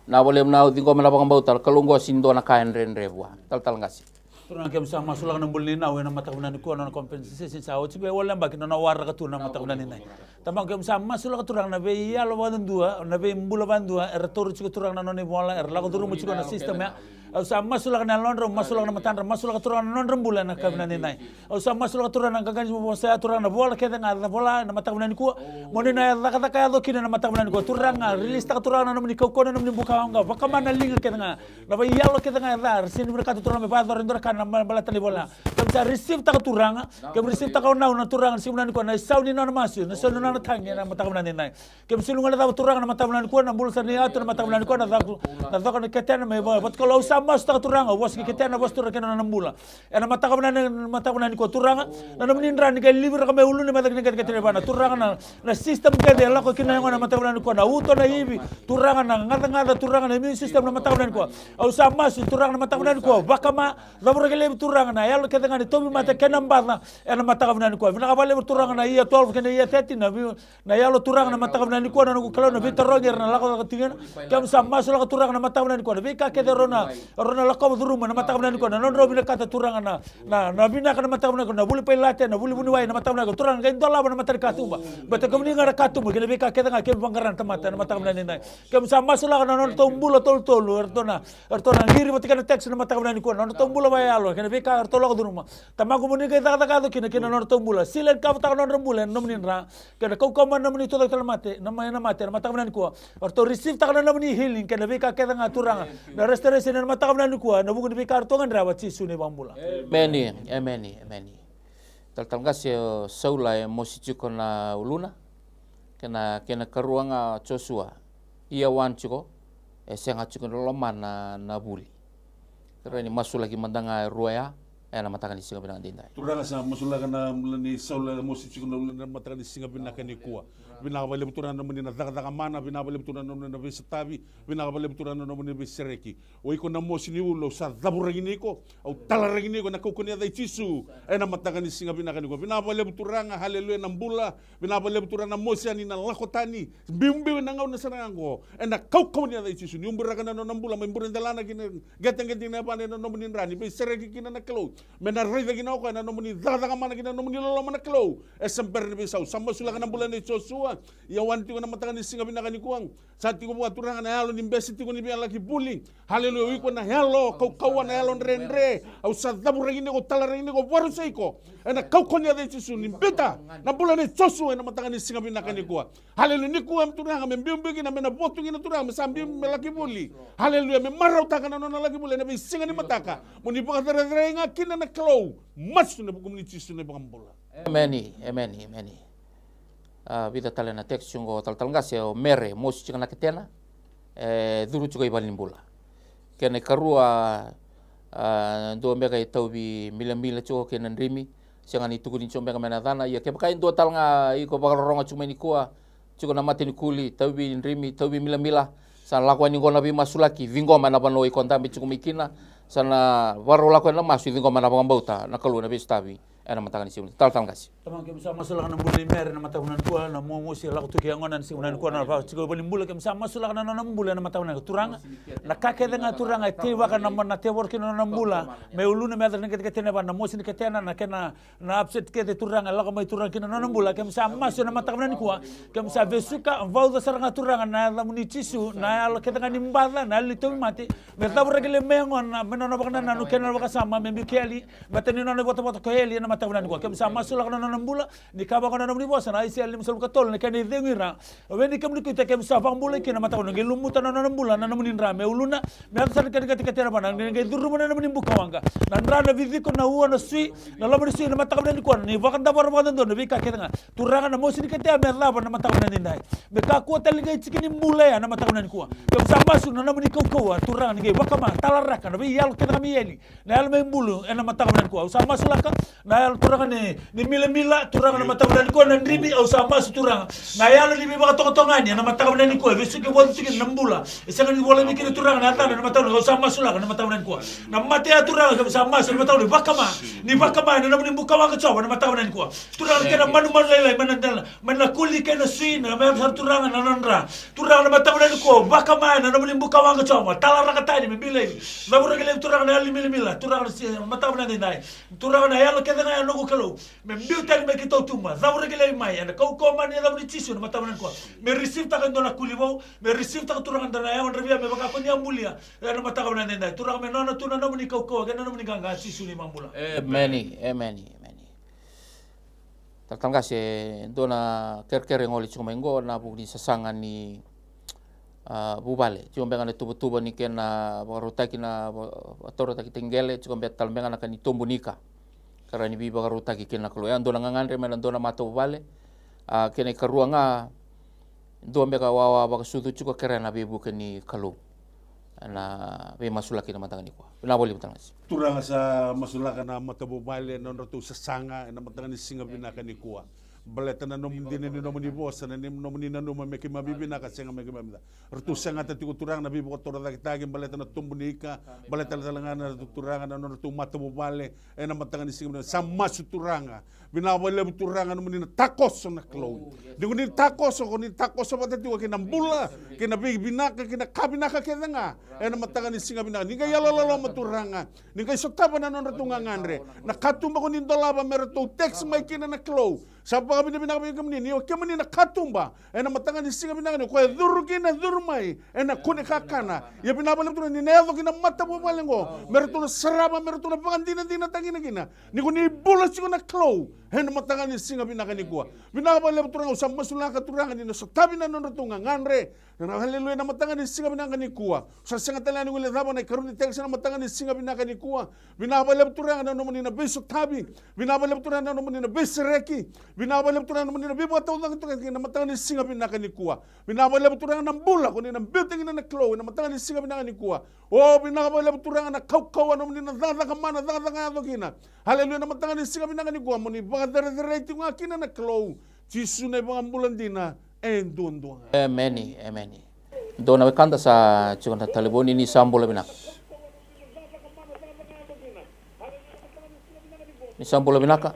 Na voleka na au ciqoma na vakabauta, Kalou qo sega ni dua na ka e dredre vua. Talatala qase. Turaga, keimami sa masulaka na bula ni nau ena mataka vinaka nikua, nona compensation sa oti vei, wale yabaki, nona waraka tu na mataka vinaka ni nai. Tamaqu, keimami sa masulaka Turaga na veiyalo vakadua, na veibula vakadua, era taura tiko Turaga na nona ivola, era lako curuma tiko na system ya. Au sa masulaka na yalodra, au masulaka na matadra, masulaka Turaga na nodra bula ena ka vinaka ni nai. Au sa masulaka Turaga na qaqa ni vosa ya, Turaga na vola kece ga, na vola ena mataka vinaka nikua. Moni na cakacaka yaco kina ena mataka vinaka nikua. Turaga, release taka Turaga na nomuni kaukauwa, na nomuni bukawaqa, vakama na liga kece ga. Na veiyalo kece ga e ca, era sega ni vinakata Turaga me vakayacora e dua na ka na ma-, baleta na ivola. Keimami sa receive taka Turaga, keimami receive taka o nau na Turaga, na siga vinaka nikua, na isau ni nona masu, na isau ni nona tagi, ena mataka vinaka ni nai. Keimami sega ni guilecava Turaga na mataka vinaka nikua, na bula sa ni yatu na mataka vinaka nikua, na cako, na coko ni ketena, me va-, vatukoula, au sa masu taka Turaga, au vosa ki ketena, vosa Turaga kei na nona bula. Ena mataka vinaka ni, mataka vinaka nikua Turaga, na nomuni dra ni qai liviraka mai uluna me caka ni qeteqete ni vana. Turaga na, na system kece e lako kina na yagona mataka vinaka nikua, na uto, na ivi, Turaga na gacagaca, Turaga na immune system na mataka vinaka nikua. Au sa masu Turaga na mataka vinaka nikua, vakama, cavuraki laivi Turaga na yalo kece ga ni tauvimate kei na baca, ena mataka vinaka nikua. Vinaka vakalevu Turaga na year twelve kei na year thirteen, na vi-, na yalo Turaga na mataka vinaka nikua, na noqu Kalou, na veitarogi era na lako cake tiko kina. Keimami sa masulaka Turaga na mataka vinaka nikua, na veika kece rau na, rau na lakova curuma na mataka vinaka nikua, na nodrau vinakata Turaga na, na, na vinaka na mataka vinaka nikua, na vuli pailate, na vuli vuniwai na mataka vinaka nikua. Turaga qai dolava na mata ni katuba. Baleta kemuni ga na katuba kei na veika kece ga keimami vaqara na tamata na mataka vinaka ni nai. Keimami sa masulaka na nodratou bula tolutolu, eratou na, eratou na qiri vata kei na tax na mataka vinaka nikua, na nodratou bula vakayalo kei na veika eratou lako curuma. Tamaqu, moni qai cakacaka yaco kina kei na nodratou bula. Sila ni kavutaka na nodra bula ena nomuni dra. Kei na kaukauwa mai na nomuni tucake tale na mate, na ma-, na mate, na mataka vinaka nikua. Eratou receive taka na nomuni healing, kei na veika kece ga Turaga. Na restoration ena mataka vinaka nikua, ena vuku ni veika eratou gadreva, Jisu na iVakabula. Emeni, emeni, emeni. Talatala qase, o Saula e mosi tiko na uluna. Kei na, kei na karua ga Josua. Year one tiko, e sega tiko ni loloma na, na vuli. Kerea ni masulaki mada ga e rua ya, ena mataka ni siga vinaka daidai. Turaga, sa masulaka na bula ni Saula, mosi tiko na uluna ena mataka ni siga vinaka nikua. Vinaka vakalevu Turaga na nomuni na cakacaka mana, vinaka vakalevu Turaga na nomuni na veisotavi, vinaka vakalevu Turaga na nomuni veisereki. O iko na mosi ni ulu, au sa cavuraki ni iko, au talaraki ni iko ena kaukauwa ni yaca i Jisu. Ena mataka ni siga vinaka nikua. Vinaka vakalevu Turaga, haleluya na bula. Vinaka vakalevu Turaga na mosi yani na lako tani. Biubiu ena gauna sara ga oqo. Ena kaukauwa ni yaca i Jisu. Ni uburaka na nona bula, mai bure delana kina qeteqete ni yavana ena nomuni dra, ni veisereki kina na Kalou. Me na raica kina o koya na nomuni cakacaka mana kina na nomuni loloma na Kalou. E se bera ni veisau. Sa masulaka na bula nei Josua. Ia wani tiko na mataka ni siga vinaka nikua. Sa tiko vua Turaga na yalo ni bese tiko ni via laki vuli. Haleluya, o iko na yalo kaukauwa, na yalo dredre. Au sa cavuraki ni ko, talaraki ni ko, vakarusai iko. Ena kaukauwa ni yaca i Jisu ni biuta na bula nei Josua ena mataka ni siga vinaka nikua. Haleluya, nikua Turaga me biubiu kina, me na votu kina Turaga, me sa biu me laki vuli. Haleluya, me marautaka na nona laki vuli ena veisiga ni mataka. Mo ni vakacerecerei ga kina na Kalou. Masu ena vukumuni Jisu na iVakabula. Emeni, emeni, emeni. A, vica tale na text oqo, talatala qase, o Mere, mosi tiko na ketena, e curu tiko i valenibula. Kena ikarua, a, dua beka e tauvi milamila tiko kei na drimi, sega ni tukuni tiko beka mai na yacana. Ia kevaka e dua tale ga iko vakarorogo tiko mai nikua, tiko na matanikuli, tauvi drimi, tauvi milamila, sa lako yani oqo na veimasulaki, ciqoma ena vanua iko dabe tiko mai kina, sa na vakarau lako yani na masu, ciqoma na vakabauta, na Kalou na veisotavi. Ena mataka ni siga, talatala qase. Tamaqu, keimami sa masulaka na bula i Mere ena mataka nikua, na momosi e lako tu ki yagona ena siga nikua, na vaka tiko i valenibula, keimami sa masulaka na nona bula ena mataka nikua. Turaga, na ka kece ga Turaga e teivaka na, na tevoro kina na nona bula, me uluna, me yaco na qeteqete ni yavana, na mosi ni ketena, na kena, na upset kece Turaga, e lako mai Turaga kina na nona bula, keimami sa masu ena mataka nikua, keimami sa vesuka, vauca sara ga Turaga na yacamuni Jisu, na yalo kece ga ni baca, na yalo ni tauvimate, me cavuraki laivi mai yagona, me nona vakanananu kei na nona vakasama, me biu ki yali, baleta ni nona ivotavota ko Eli ena mataka vinaka nikua. Keimami sa masulaka na nona bula, ni kaya vaka na nomuni vosa, na Aisea limasagavulu ka tolu, na kena icegu i ra. O vei ni kemuni kauta, keimami sa vakabulai kina ena mataka vinaka. Qai lumuta na nona bula na nomuni dra, me uluna, me yaco sara na kena qeteqete ni yavana, ni qai curuma na nomuni bukawaqa. Na dra, na viciko, na ua, na sui, na loma ni sui, ena mataka vinaka nikua, ni vakadavora vakadodonu na veika kece ga. Turaga, na mosi ni ketena me cava ena mataka vinaka nikua. Me kakua tale ni qai tiki ni bula ya ena mataka vinaka nikua. Keimami sa masu na nomuni kaukauwa, Turaga, ni qai vakama, talaraka na veiyalo kece ga mai Eli. Na yalo mai bulu ena mataka vinaka nikua. Au sa masulaka na yalo Turaga ni, ni milamila, Turaga, na mataka vinaka nikua, na drimi, au sa masu Turaga. Na yalo ni veivakatokatokani ena mataka vinaka nikua, e vesuki votu tiko na bula. E sega ni volai mai kina Turaga na yacana ena mataka vinaka, au sa masulaka ena mataka vinaka nikua. Na mate ya Turaga, keimami sa masu ena mataka vinaka, vakama. Ni vakama ena nomuni bukawaqa Jiova ena mataka vinaka nikua. Turaga, na kena manumanu lailai mai na dela, mai na kuli kei na sui, na mai sara Turaga na nodra. Turaga, na mataka vinaka nikua, vakama ena nomuni bukawaqa Jiova, talaraka tani me biu laivi. Cavuraki laivi Turaga na yalo ni milamila, Turaga, na si-, mataka vinaka nikua. Turaga, na yalo kece ga ya noqu Kalou, me biu tani mai ki tautuba, cavuraki laivi mai ena kaukauwa mana ni yacamuni Jisu ena mataka vinaka nikua. Me receive-taka e dua na kuli vou, me receive-taka Turaga e dua na yago dravia me vaka ko ni a bulia ena mataka vinaka nikua. Turaga, me nona tu na nomuni kaukauwa kei na nomuni qaqa, Jisu na iVakabula. Emeni, emeni, emeni. Talatala qase, e dua na kerekere e gole tiko mai oqo ena vuku ni sasaga ni, a, vuvale. Tiko beka na tuvatuva ni kena vakarautaki na va-, vakataurataki taqele, tiko beka tale beka na ka ni tobu ni ika. Ka rawa ni veivakarautaki kina na Kalou. E a dua na gagadre mai na dua na matavuvale. A, kena ikarua ga, dua beka wawa vakasucu tiko, kerea na veivuke ni Kalou. Ena veimasulaki ena mataka nikua. Vinaka vakalevu talatala qase. Turaga, sa masulaka na matavuvale ena nodratou sasaga ena mataka ni siga vinaka nikua. Baleta na nomuni dina ni nomuni vosa, na ni nomuni nanuma me keimami vinaka, sega me keimami ca. Ratou segata tiko Turaga na veivakatorocaketaki baleta na tobu ni ika, baleta tale ga na Turaga na nodratou matavuvale ena mataka ni siga vinaka. Sa masu Turaga. Vinaka vakalevu Turaga nomuni na takoso na Kalou. Ni ko ni takoso, ko ni takoso vata tiko kei na bula, kei na veivinaka, kei na ka vinaka kece ga. Ena mataka ni siga vinaka, ni qai yalololoma Turaga. Ni qai sotava na nodratou gagadre. Na katuba ko ni dolava me ratou text mai kina na Kalou. Sa vakavinavinaka vei kemuni, ni o kemuni na katuba. Ena mataka ni siga vinaka ni koya e curu kina, e curu mai ena kune kakana. Ia vinaka vakalevu Turaga ni na yaco ki na matavuvale oqo. Me ratou na sarava, me ratou na vakadinadinataki kina. Ni ko ni bula tiko na Kalou ena mataka ni siga vinaka nikua. Vinaka vakalevu Turaga, au sa masulaka Turaga ni na sotavi na nodratou gagadre. Haleluya, na mataka ni siga vinaka nikua. Sa sega tale ni guilecava na ikarua ni text ena mataka ni siga vinaka nikua. Vinaka vakalevu Turaga na nomuni na veisotavi. Vinaka vakalevu Turaga na nomuni na veisereki. Vinaka vakalevu Turaga na nomuni na veivakataucokotaki ena mataka ni siga vinaka nikua. Vinaka vakalevu Turaga na bula ko ni na biuta kina na Kalou ena mataka ni siga vinaka nikua. O, vinaka vakalevu Turaga na kaukauwa nomuni na cakacaka mana, cakacaka yaco kina. Haleluya, na mataka ni siga vinaka nikua mo ni vakacerecerei tiko ga kina na Kalou. Jisu na iVakabula dina. e duadua ga. Emeni, emeni. Dua na wekada sa tiko na talevoni, ni sa bula vinaka. Ni sa bula vinaka.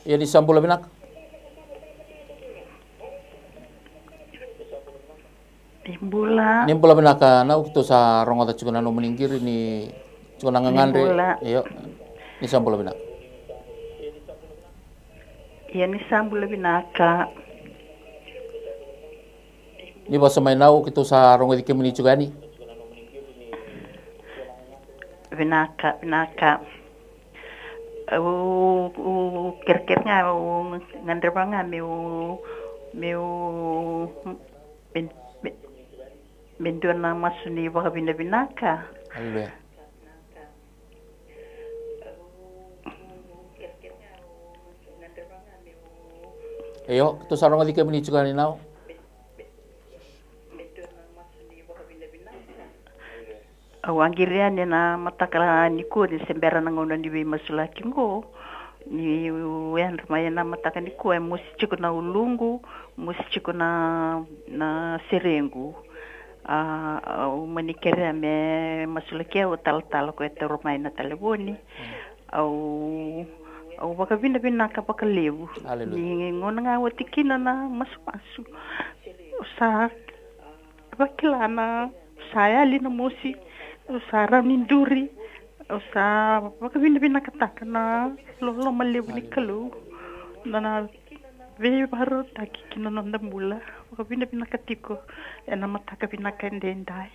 Ia ni sa bula vinaka. Ni bula. Ni bula vinaka, nau keitou sa rogoca tiko na nomuni qiri ni tiko na gagadre. Ni bula. Io. Ni sa bula vinaka. Ia ni sa bula vinaka. Ni vasa mai nau keitou sa rogoci kemuni tiko yani. Vinaka, vinaka. Au, au kerekere ga, au gadreva ga meu, meu, me, me, me dua na masu ni vakavinavinaka. Aleluya. Io, keitou sa rogoci kemuni tiko yani nau. Au a qiri yani ena mataka nikua ni se bera na gauna ni veimasulaki qo. Niu yadra mai ena mataka nikua e mosi tiko na uluqu, mosi tiko na, na serequ. A, au mani kerea me masulaki au o talatala ko e taura mai na talevoni. Au, au vakavinavinaka vakalevu. Aleluya. Ni gauna ga oti kina na masumasu, au sa vakila na, au sa yali na mosi, au sa rawa ni duri, au sa vakavinavinakataka na loloma levu ni Kalou. Na, na veivakarautaki ki na noda bula. Vakavinavinaka tiko ena mataka vinaka edaidai.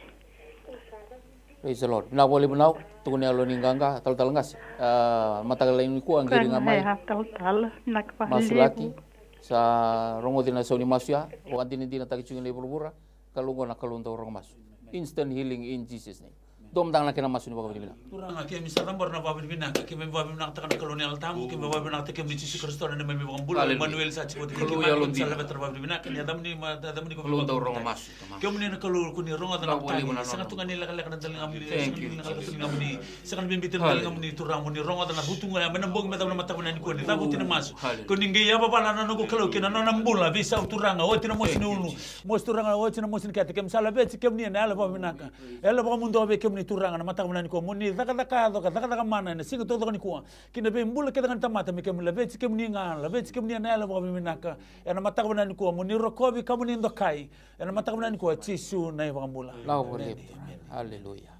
Praise the Lord. Vinaka vakalevu nau, tukuni yalo ni qaqa, talatala qase. A, mataka lailai nikua, qiri ga mai. Talatala, vinaka vakalevu. Masulaki, sa rogoci na sau ni masu ya, vakadinadinataki tiko na ivuravura, Kalou qo na Kalou dau rogo masu. Instant healing in Jesus' name. Dua mada ga na kena masu ni vakavinavinaka. Turaga, keimami sa cabora na vakavinavinaka, keimami vakavinavinakataka na Kalou ni Yalo Tabu, keimami vakavinavinakataka kemuni Jisu Karisito na neimami iVakabula. Aleluya. Imanueli sa tiko vata kei keimami, keimami sa laveta na vakavinavinaka ni yacamuni, ma-, yacamuni ko Kalou dau rogo masu. Kemuni na Kalou ko ni rogoca na mataka. Sega tu ga ni lekaleka na daligamuni, sega ni lekaleka na daligamuni, sega ni bibi tu na daligamuni, Turaga, mo ni rogoca na vutugu ya mai na bogi me cava na mataka vinaka nikua, ni cavuti na masu. Ko ni qai yavavala na noqu Kalou kei na nona bula veisau, Turaga, oti na mosi ni ulu. Mosi, Turaga, oti na mosi ni kete, keimami sa laveti kemuni ena yalo vakavinaka. Yalo vakamuduo vei kemuni, Turaga, na mataka vinaka nikua, mo ni cakacaka yaco ka cakacaka mana ena siga taucoko nikua. Ki na veibula kece ga ni tamata, me keimami laveti kemuni ga, laveti kemuni ena yalo vakavinaka. Ena mataka vinaka nikua, mo ni rokovi ka mo ni dokai. Ena mataka vinaka nikua, Jisu na iVakabula. Vinaka vakalevu. Emeni. Aleluya.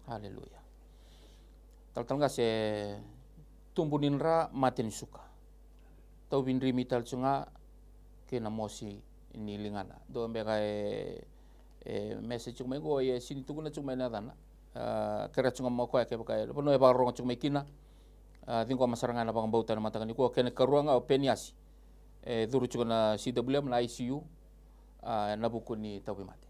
Aleluya. Talatala qase, tubu ni dra, mate ni suka. Tauvi drimi tale tu ga kei na mosi ni ligana. Dua beka e, e message tiko mai qo, e sega ni tukuna tiko mai na yacana. A, kerea tiko ga mo koya kevaka e, vanua e vakarorogo tiko mai kina. A, ciqoma sara ga na vakabauta ena mataka nikua, kena ikarua ga o Peniasi. E curu tiko na C W M na I C U, a, ena vuku ni tauvimate.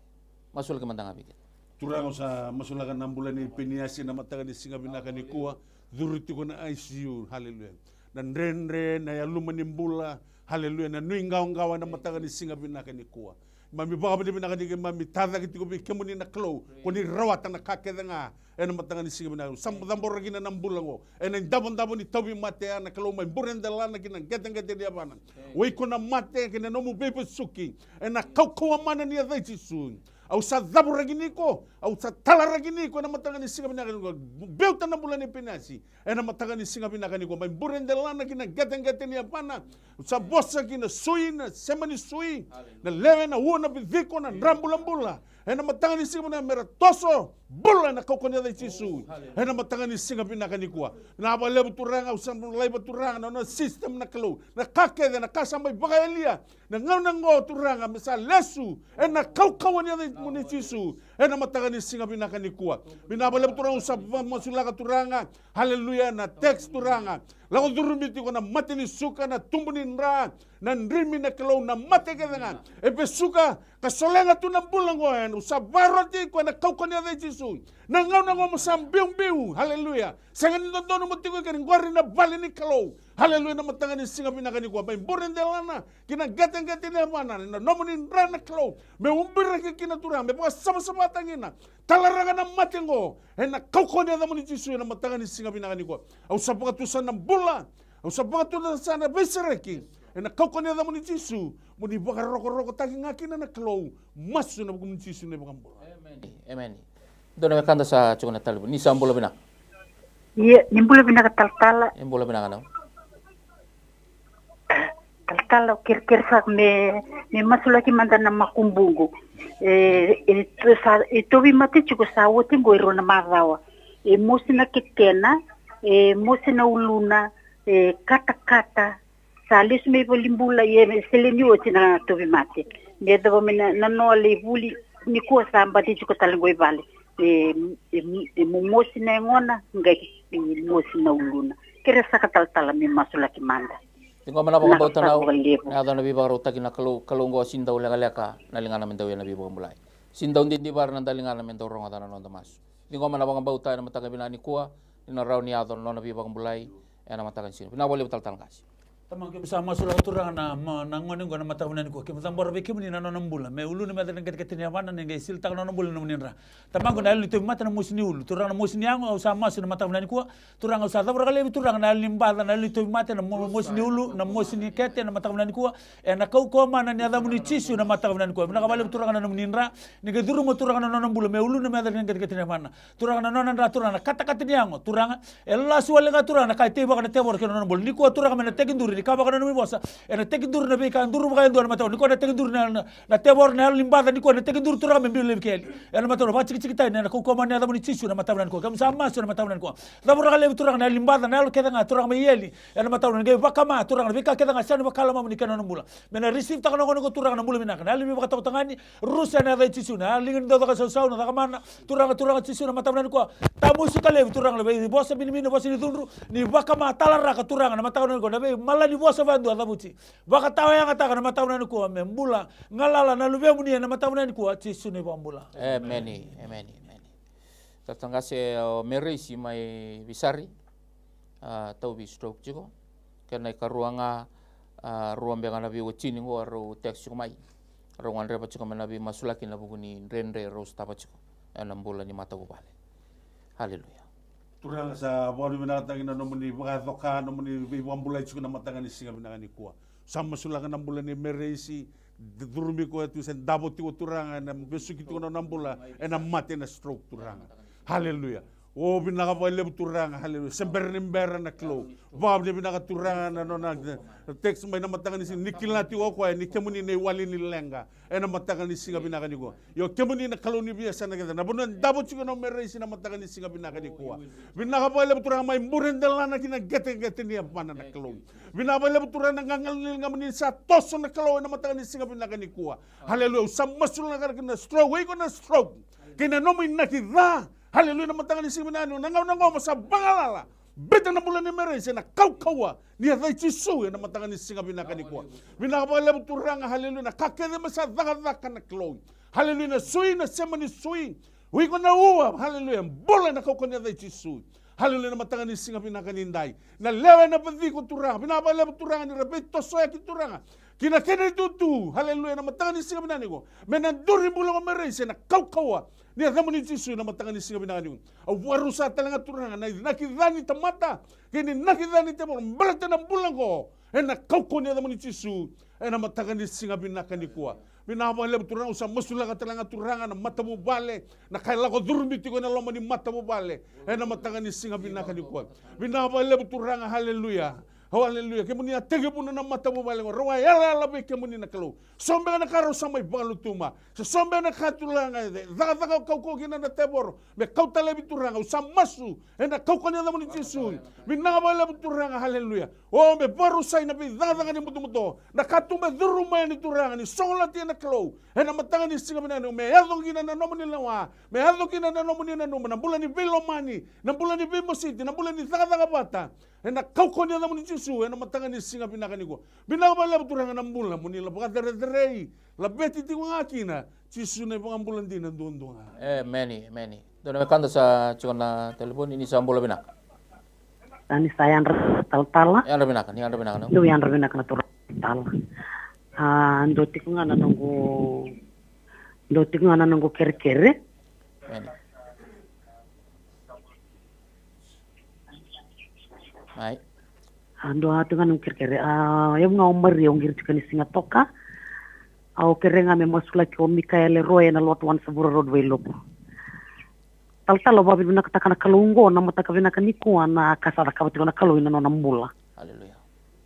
Masulaki mada ga vei keda. Turaga, au sa masulaka na bula nei Peniasi ena mataka ni siga vinaka nikua, curu tiko na I C U, haleluya. Na dredre, na yaluma ni bula, haleluya, na nuiqawaqawa ena mataka ni siga vinaka nikua. Keimami vakavinavinaka ni keimami tacake tiko vei kemuni na Kalou, ko ni rawata na ka kece ga. Ena mataka ni siga vinaka, sa cabora kina na bula qo ena idavodavo ni tauvimate ya na Kalou, mai bure delana ki na qeteqete ni yavana. O iko na mate kei na nomu veivasuki, ena kaukauwa mana ni yaca i Jisu. Au sa cavurakini iko, au sa talarikini iko ena mataka ni siga vinaka nikua. Biuta na bula nei Peniasi ena mataka ni siga vinaka nikua, mai bure delana ki na qeteqete ni yavana. Au sa vosa ki na sui, na sema ni sui, na lewe, na ua, na viciko, na dra bulabula. Ena mataka ni siga vinaka, mera toso, bula ena kaukauwa ni yaca i Jisu. Ena mataka ni siga vinaka nikua. Vinaka vakalevu Turaga, au sa laiva Turaga na nona system na Kalou, na ka kece, na ka sa mai vakayalia. Na gauna qo Turaga me sa lesu ena kaukauwa ni yaca i Jisu. Ena mataka ni siga vinaka nikua. Vinaka vakalevu Turaga, au sa vakamasulaka Turaga. Haleluya, na text Turaga. Lako curumi tiko na mate ni suka, na tubu ni dra, na drimi, na Kalou, na mate kece ga. E vesuka ka solega tu na bula oqo, e, au sa vakaroti koya ena kaukauwa ni yaca i Jisu. Na gauna oqo mo sa biubiu. Haleluya. Sega ni dodonu mo tiko i keri, qori na vale ni Kalou. Haleluya. Na mataka ni siga vinaka nikua, mai bure delana ki na qeteqete ni yavana, na nomuni dra, na Kalou, me ubiraki kina Turaga, me vakasavasavataki kina, talaraka na mate oqo ena kaukauwa ni yacamuni Jisu ena mataka ni siga vinaka nikua. Au sa vakatusa na bula, au sa vakatusa na veisereki ena kaukauwa ni yacamuni Jisu, mo ni vakarokorokotaki ga kina, na Kalou. Masu ena vukumuni Jisu na iVakabula. Emeni. Emeni. Dua na wekada sa tiko na talevoni, ni sa bula vinaka. Ia, ni bula vinaka talatala. Ni bula vinaka, nau. Talatala, au kerekere saka me, me masulaki mada na makubuqu. E, e, sa, e tauvimate tiko, sa oti qo e rua na macawa. E mosi na ketena, e mosi na uluna, e katakata. Sa lesu mai valenibula, ia me seleni oti na tauvimate. Me yacova me na, nanoa lai vuli, nikua sa baci tiko tale qo i vale. E, e, e momosi na yagona, qai mosi na uluna. Kere saka talatala me masulaki mada. Ciqoma na vakabauta, nau. Na yaco na veivakarautaki, na Kalou, Kalou oqo sega ni dau lekaleka na ligana me dau ia na veivakabulai. Sega ni dau didivara na daligana me dau rogoca na noda masu. Ciqoma na vakabauta ena mataka vinaka nikua, ni na rawa ni yaco na nona veivakabulai ena mataka ni siga. Vinaka vakalevu talatala qase. Tamaqu, keimami sa masulaka Turaga na, ma, na gone oqo ena mataka vinaka nikua. Keimami cabora vei kemuni na nona bula. Me uluna me yaco ena qeteqete ni yavana, ni qai silataka na nona bula ena nomuni dra. Tamaqu, na yalo ni tauvimate, na mosi ni ulu. Turaga, na mosi ni yago, au sa masu ena mataka vinaka nikua. Turaga, au sa cavuta vakalevu Turaga na yalo ni baca, na yalo ni tauvimate, na mo-, mosi ni ulu, na mosi ni kete ena mataka vinaka nikua. Ena kaukauwa mana ni yacamuni Jisu ena mataka vinaka nikua. Vinaka vakalevu Turaga na nomuni dra. Ni qai curuma Turaga na nona bula me uluna me yaco ena qeteqete ni yavana. Turaga, na nona dra, Turaga, na katakata ni yago, Turaga, e lasu wale ga Turaga na ka e teivaka na tevoro kei na nona bula. Nikua Turaga me na tekiduru, ni kaya vaka na nomuni vosa, ena tekiduru na veika duru vakayadua ena mataka. Nikua na tekiduru na, na, na tevoro, na yalo ni baca, nikua na tekiduru Turaga me biu laivi keli. Ena mataka, vakatikitiki tani ena kaukauwa mana ni yacamuni Jisu ena mataka vinaka nikua. Keimami sa masu ena mataka vinaka nikua. Cavuta vakalevu Turaga na yalo ni baca, na yalo kece ga Turaga mai eli. Ena mataka vinaka, qai vakama Turaga na veika kece ga sega ni vakaloloma ni kena nona bula. Me na receive taka na gone oqo Turaga na bula vinaka. Na yalo ni veivakatotogani, rusa ena yaca i Jisu. Na liga ni dau caka sausau, na caka mana, Turaga, Turaga Jisu, na mataka vinaka nikua. Tamusuka laivi Turaga na veivosa minimini, vosa ni cudru, ni vakama, talaraka Turaga na mataka vinaka nikua. Na veimala ni vosa vakayadua cavuti. Vakatawayagataka na mataka vinaka nikua me bula galala na luvemuni ena mataka vinaka nikua, Jisu na iVakabula. Emeni, emeni, emeni. Talatala qase, o Mereisi mai Visari, a, tauvi stroke tiko. Kena ikarua ga, a, rua beka na veiwatini qo rau text tiko mai. Rau gadreva tiko me na veimasulaki ena vuku ni dredre rau sotava tiko ena bula ni matavuvale. Haleluya. Turaga, sa vakavinavinakataki na nomuni vakayacoka, nomuni veivakabulai tiko na mataka ni siga vinaka nikua. Sa masulaka na bula ni Mereisi, d-, curumi koya tu, se davo tiko Turaga, ena vesuki tiko na nona bula ena mate, ena stroke Turaga. Haleluya. O, vinaka vakalevu Turaga, haleluya. Se bera ni bera, na Kalou. Vakavinavinaka Turaga na nona text mai na mataka ni siga, ni kila tiko o koya ni kemuni na iwali ni leqa ena mataka ni siga vinaka nikua. Io, kemuni na Kalou ni veiyasana kece. Na vanua e davo tiko na Mereisi na mataka ni siga vinaka nikua. Vinaka vakalevu Turaga, mai bure delana ki na qeteqete ni yavana, na Kalou. Vinaka vakalevu Turaga na gagalili ga muni sa toso, na Kalou, ena mataka ni siga vinaka nikua. Haleluya. Au sa masulaka na stroke, o iko na stroke, kei na nomu inaki ca. Haleluya, na mataka ni siga vinaka nikua. Na gauna oqo mo sa vagalala. Beta na bula ni Mereisi ena kaukauwa ni yaca i Jisu ena mataka ni siga vinaka nikua. Vinaka vakalevu Turaga, haleluya, na ka kece me sa cakacaka, na Kalou. Haleluya, na sui, na sema ni sui. O iko na ua, haleluya, bula ena kaukauwa ni yaca i Jisu. Haleluya, na mataka ni siga vinaka nidai. Na lewe ena vaciko Turaga, vinaka vakalevu Turaga ni ra veitosoyaki Turaga ki na kena itutu. Haleluya, na mataka ni siga vinaka nikua. Me na duri bula o Mereisi ena kaukauwa ni yacamuni Jisu ena mataka ni siga vinaka nikua. Au vakarusa tale ga Turaga na inaki ca ni tamata kei na inaki ca ni tevoro baleta na bula oqo ena kaukauwa ni yacamuni Jisu ena mataka ni siga vinaka nikua. Vinaka vakalevu Turaga, au sa masulaka tale ga Turaga na matavuvale, na ka e lako curumi tiko ena loma ni matavuvale ena mataka ni siga vinaka nikua. Vinaka vakalevu Turaga, haleluya. O, haleluya. Kemuni a tekivuna na matavuvale oqo, rau a yalayala vei kemuni, na Kalou. So beka na ka rau sa mai vakalutuma, se so beka na ka Turaga e cakacaka kaukauwa kina na tevoro me kauta laivi Turaga, au sa masu ena kaukauwa ni yacamuni Jisu. Vinaka vakalevu Turaga, haleluya. O, me vakarusai na veicakacaka ni butobuto, na katuba e curuma yani Turaga, ni sogolati ena Kalou ena mataka ni siga vinaka nikua, me yaco kina na nomuni lewa, me yaco kina na nomuni nanuma, na bula ni veilomani, na bula ni veimositi, na bula ni cakacaka vata. Ena kaukauwa ni yacamuni Jisu, ena mataka ni siga vinaka nikua. Vinaka vakalevu Turaga na bula, mo ni la vakacerecerei, laveti tiko ga kina, Jisu na iVakabula dina duadua ga. Emeni, emeni. Dua na wekada sa tiko na telefoni, ni sa bula vinaka. A, ni sa yadra talatala. Yadra vinaka, ni yadra vinaka, no? Ni yadra vinaka na turaga talatala. A, dua tiko ga na noqu, dua tiko ga na noqu kerekere. Emeni. Ai. A, dua tiko ga noqu kerekere. A, yau ga o Maria, au qiri tiko ni Sigatoka. Au kere ga me masulaki o Mikaele Roe ena lotu One Savura Road, Vailopu. Talatala, au vakavinavinakataka na Kalou oqo na mataka vinaka nikua na ka sa cakava tiko na Kalou ina nona bula. Aleluya.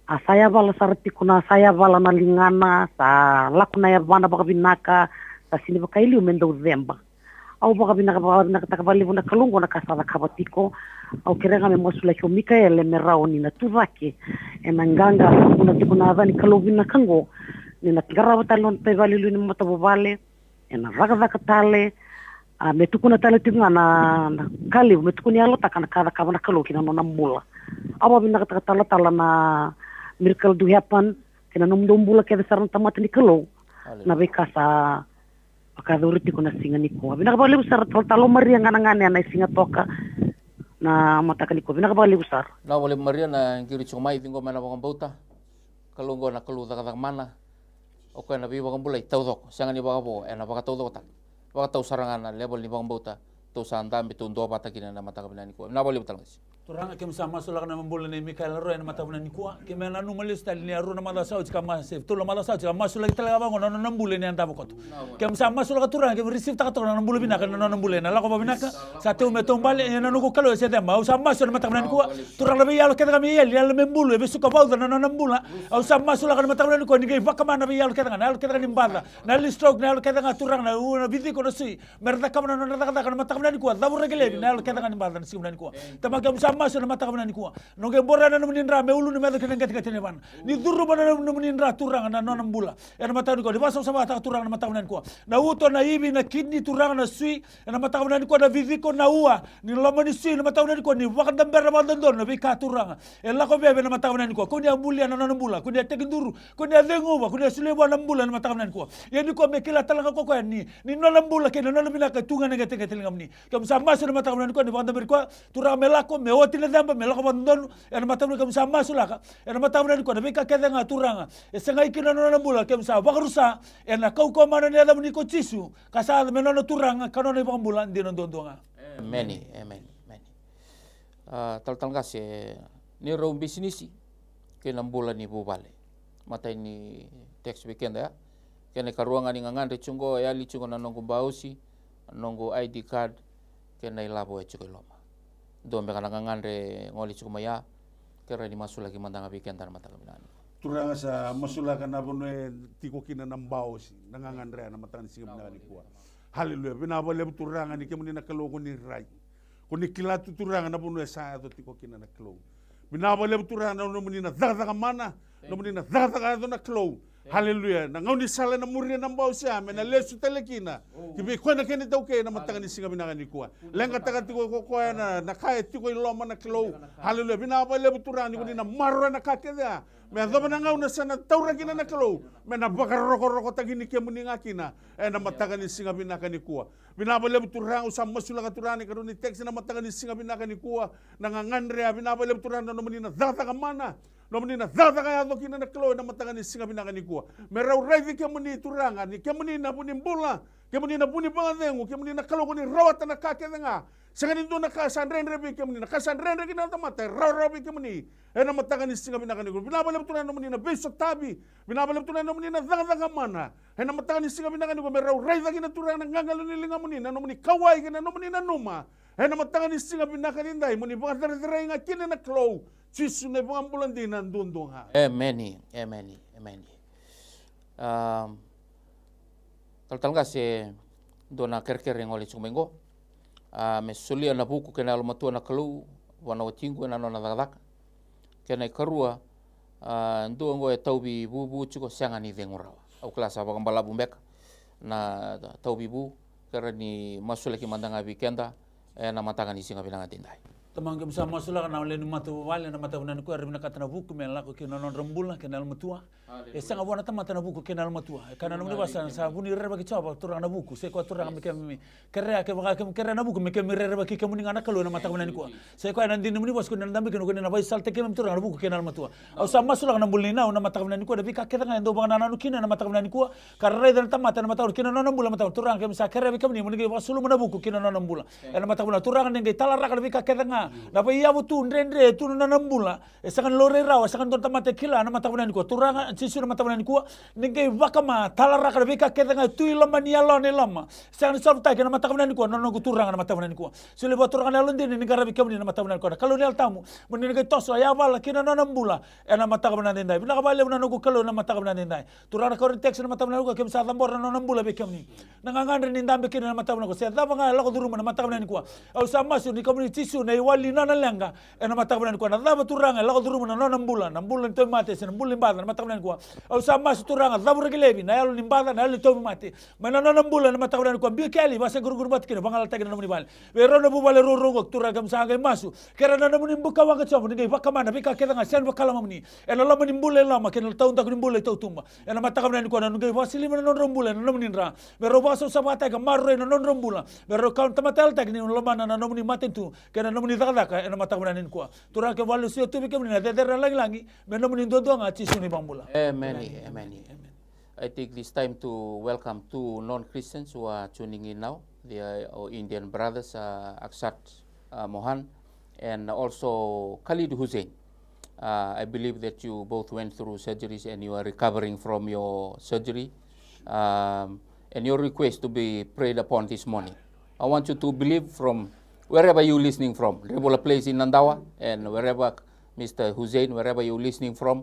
A, sa yavala sara tiko na, sa yavala na ligana, sa lako na yavana vakavinaka, sa sini vakailiu me dau ceba. Au vakavinaka, vakavinavinakataka vakalevu na Kalou oqo na ka sa cakava tiko. Au kere ga me masulaki o Mikaele me rawa ni na tu cake ena qaqa, sa vuna tiko na yaca ni Kalou vinaka oqo, ni na qarava tale nona tai vakaliuliu ni matavuvale, ena cakacaka tale. A, me tukuna tale tiko ga na, na ka levu, me tukuni yalotaka na ka cakava na Kalou kina nona bula. Au vakavinakataka talatala na Miracle Do Happen kei na nomudou bula kece sara na tamata ni Kalou. Aleluya. Na veika sa vakayacori tiko na siga nikua. Vinaka vakalevu sara talatala, o Maria ga na ganea na Sigatoka na mataka nikua. Vinaka vakalevu sara. Vinaka vakalevu Maria na qiri tiko mai, ciqoma ena vakabauta. Kalou oqo na Kalou cakacaka mana. O koya na veivakabulai taucoko, sega ni vakavo, ena vakataucokotaki. Vakatau sara ga na level ni vakabauta tou sa dabe, tou duavata kina ena mataka vinaka nikua. Vinaka vakalevu tale ga. Turaga, keimami sa masulaka na bula nei Mikaele Roe ena mataka vinaka nikua. Keimami nanuma lesu tale ni a rua na macawa sa oti ka ma-, se tolu na macawa sa oti ka masulaki tale ga vaqo na nona bula ni a davo koto. Keimami sa masulaka Turaga, keimami receive-taka toka na nona bula vinaka, na nona bula ena lako vakavinaka. Sa teu me taubale, ena noqu Kalou e se ceba. Au sa masu ena mataka vinaka nikua. Turaga, na veiyalo kece ga me yali, yalo me bulu, e vesuka vauca na nona bula. Au sa masulaka ena mataka vinaka nikua, ni qai vakama na veiyalo kece ga, na yalo kece ga ni baca, na yalo ni stroke, na yalo kece ga Turaga, na u, na viciko, na sui. Me ra cakava na nona cakacaka ena mataka vinaka nikua, cavu raki laivi na yalo kece ga ni baca ena siga vinaka nikua. Tamaqu, keimami sa masu ena mataka vinaka nikua. Noqu boro na nomuni dra me ulu ni meca kei na qeteqete ni yavana. Ni curuma na nomuni dra Turaga na nona bula. Ena mataka nikua, ni vakasavasavataka Turaga na mataka vinaka nikua. Na uto, na ivi, na kidney Turaga, na sui, ena mataka vinaka nikua, na viciko, na ua, ni loma ni sui, ena mataka vinaka nikua, ni vakadabera vakadodonu na veika Turaga. E lako veve ena mataka vinaka nikua, koni a bulia na nona bula, koni a tekiduru, koni a ceguva, koni a solia vua na bula ena mataka vinaka nikua. Ia nikua me kila tale ga ko koya ni, ni nona bula kei na nona vinaka e tu ga ena qeteqete ligamuni. Keimami sa masu ena mataka vinaka nikua, ni vakadaberi koya, Turaga, me lako, me oti na ceba, me lako vakadodonu, ena mataka vinaka keimami sa masulaka, ena mataka vinaka nikua, na veika kece ga Turaga e segai kina na nona bula, keimami sa vakarusa, ena kaukauwa mana ni yacamuni ko Jisu, ka sa yaco me nona Turaga, ka nona iVakabula dina duadua ga. Emeni, emeni, emeni. A, talatala qase, ni rau bisinisi kei na bula ni vuvale. Matai ni text vei keda ya. Kena ikarua ga ni gagadre tiko qo, e yali tiko na noqu bausi, noqu I D card, kei na ilavo e tiko i loma. Dua beka na gagadre gole tiko mai ya, kerea ni masulaki mada ga vei keda na mataka vinaka. Turaga, sa masulaka na vanua e tiko kina na bausi, na gagadre ya na mataka ni siga vinaka nikua. Haleluya. Vinaka vakalevu Turaga ni kemuni na Kalou ko ni rai. Ko ni kila tu Turaga na vanua e sa yaco tiko kina na Kalou. Vinaka vakalevu Turaga na nomuni na cakacaka mana, nomuni na cakacaka yaco na Kalou. Haleluya. Na gaunisala ena muria na bausi ya me na lesu tale kina ki vei koya na kena itaukei ena mataka ni siga vinaka nikua. Leqataka tiko ko koya na, na ka e tiko i loma na Kalou. Haleluya. Vinaka vakalevu Turaga ni ko ni na maroroya na ka kece ya. Me yacova na gauna sa na taura kina na Kalou, me na vakarokorokotaki ni kemuni ga kina ena mataka ni siga vinaka nikua. Vinaka vakalevu Turaga, au sa masulaka Turaga na ikarua ni text na mataka ni siga vinaka nikua. Na gagadre ya, vinaka vakalevu Turaga na nomuni na cakacaka mana, nomuni na cakacaka yaco kina na Kalou ena mataka ni siga vinaka nikua. Me rau raici kemuni Turaga ni kemuni na vu ni bula, kemuni na vu ni vakacegu, kemuni na Kalou ko ni rawata na ka kece ga. Sega ni dua na ka sa dredre vei kemuni, na ka sa dredre kina na tamata e rawarawa vei kemuni. Ena mataka ni siga vinaka nikua, vinaka vakalevu Turaga na nomuni na veisotavi, vinaka vakalevu Turaga na nomuni na cakacaka mana. Ena mataka ni siga vinaka nikua me rau raica kina Turaga na gagalu ni ligamuni, na nomuni kauwai kei na nomuni nanuma. Ena mataka ni siga vinaka nidai mo ni vakacerecerei ga kina na Kalou, Jisu na iVakabula dina duadua ga. Emeni, emeni, emeni. Am, talatala qase, dua na kerekere e gole tiko mai qo. A, me solia na vuku kei na yalomatua na Kalou vua na watiqu ena nona cakacaka. Kena ikarua, a, dua qo e tauvi vuvu tiko, sega ni cegu rawa. Au kila sa vakabalavu beka na tauvi vu, kerea ni masulaki mada ga vei keda ena mataka ni siga vinaka nidai. Tamaqu, keimami sa masulaka na lewe ni matavuvale ena mataka vinaka nikua, era vinakata na vuku me lako ki na nodra bula kei na yalomatua. E sega vua na tamata na vuku kei na yalomatua. E kaya na nomuni vosa, sa vu ni rerevaki Jiova Turaga na vuku. Sa i koya Turaga me keimami kerea, kevaka keimami kerea na vuku, me keimami rerevaki kemuni ga na Kalou ena mataka vinaka nikua. Sa i koya na dina ni nomuni vosa, ko ni na dabe kina, ko ni na vaisalataki keimami Turaga na vuku kei na yalomatua. Au sa masulaka na bula ni nau ena mataka vinaka nikua, na veika kece ga e dau vakanananu kina ena mataka vinaka nikua, ka ra raica na tamata ena mataka vinaka nikua, kina nona bula ena mataka vinaka. Turaga, keimami sa kerea vei kemuni mo ni qai vakasuluma na vuku kina nona bula ena mataka vinaka. Turaga, ni qai talaraka na veika kece ga, na veiyavu tu dredre e tu ena nona bula. E sega ni laurai rawa, e sega ni dua na tamata e kila ena mataka vinaka nikua. Turaga Jisu, ena mataka vinaka nikua, ni qai vakama, talaraka na veika kece ga e tu i loma ni yalona i loma. Sega ni solvutaki ena mataka vinaka nikua, na noqu Turaga ena mataka vinaka nikua. Solia vua Turaga na yalodina ni qaravi kemuni ena mataka vinaka nikua. Na Kalou ni Yalo Tabu, mo ni na qai toso yavala kina nona bula ena mataka vinaka edaidai. Vinaka vakalevu na noqu Kalou ena mataka vinaka edaidai. Turaga, na Corinthians ena mataka vinaka nikua, keimami sa cabora na nona bula vei kemuni. Na gagadre ni dabe kina ena mataka vinaka nikua, se cava ga e lako curuma ena mataka vinaka nikua, au sa masu ni kemuni Jisu na iwali ni nona leqa ena mataka vinaka nikua. Na cava Turaga e lako curuma na nona bula, na bula ni tauvimate se na bula ni baca ena mataka vinaka nikua, au sa masu Turaga, cavuraki laivi na yalo ni baca, na yalo ni tauvimate mai na nona bula ena mataka vinaka nikua. Biu ke yali, vakasaquraqura vata kina, vagalalataki na nomuni vale. Vei rau na vuvale ruarua oqo Turaga, keimami sa qai masu, kerea na nomuni buka waqa Jiova, ni qai vakama na veika kece ga sega ni vakaloloma ni ena loma ni bula e loma kei na taudaku ni bula e tautuba. Ena mataka vinaka nikua, na nomuni qai vakasilima na nodrau bula ena nomuni dra, me rau vakasavasavataki ka maroroi na nodrau bula, me rau kau na tamata yalataki ni lomana na nomuni matanitu kei na nomuni cakacaka ena mataka vinaka nikua. Turaga, keimami vakalesuya tu vei kemuni na cecere, na lagilagi, me nomuni duadua ga Jisu na iVakabula. Emeni, emeni, emeni. I take this time to welcome two non-Christians who are tuning in now. They are our Indian brothers, uh, Akshat, uh, Mohan, and also Khalid Hussein. Uh, I believe that you both went through surgeries and you are recovering from your surgery. Um, and your request to be prayed upon this morning. I want you to believe from wherever you're listening from, Rebola Place in Nadawa, and wherever, Mister Hussein, wherever you're listening from,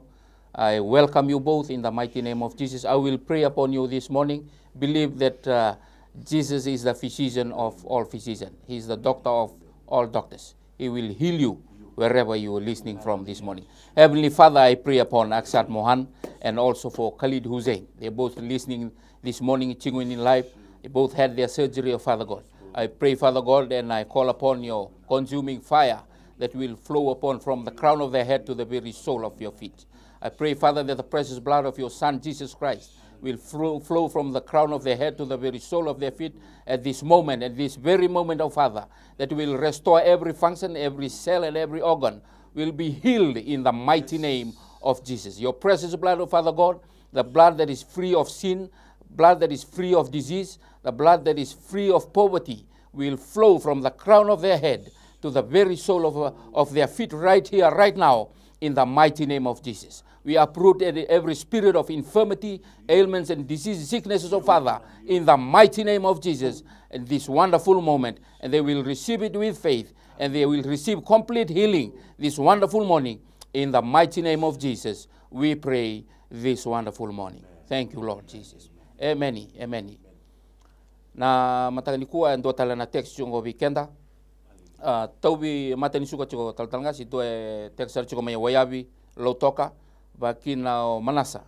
I welcome you both in the mighty name of Jesus. I will pray upon you this morning. Believe that, uh, Jesus is the physician of all physicians. He is the doctor of all doctors. He will heal you wherever you are listening from this morning. Heavenly Father, I pray upon Akshat Mohan and also for Khalid Hussein. They're both listening this morning, tuning in live. They both had their surgery, oh Father God. I pray, Father God, and I call upon your consuming fire that will flow upon from the crown of their head to the very sole of your feet. I pray, Father, that the precious blood of your Son, Jesus Christ, will flow, flow from the crown of their head to the very sole of their feet at this moment, at this very moment, oh Father, that will restore every function, every cell, and every organ will be healed in the mighty name of Jesus. Your precious blood, oh Father God, the blood that is free of sin, blood that is free of disease, the blood that is free of poverty, will flow from the crown of their head to the very sole of, of their feet right here, right now, in the mighty name of Jesus. We uproot every, every spirit of infirmity, ailments, and diseases, sicknesses, oh Father, in the mighty name of Jesus, in this wonderful moment, and they will receive it with faith, and they will receive complete healing this wonderful morning. In the mighty name of Jesus, we pray this wonderful morning. Thank you, Lord Jesus. Amen. Amen. Na mataka nikua e dua tale na text oqo vei keda. A, tauvi matanisuka tiko talatala qase, dua e text sara tiko mai Waiyavi, Lautoka, vakina o Manasa.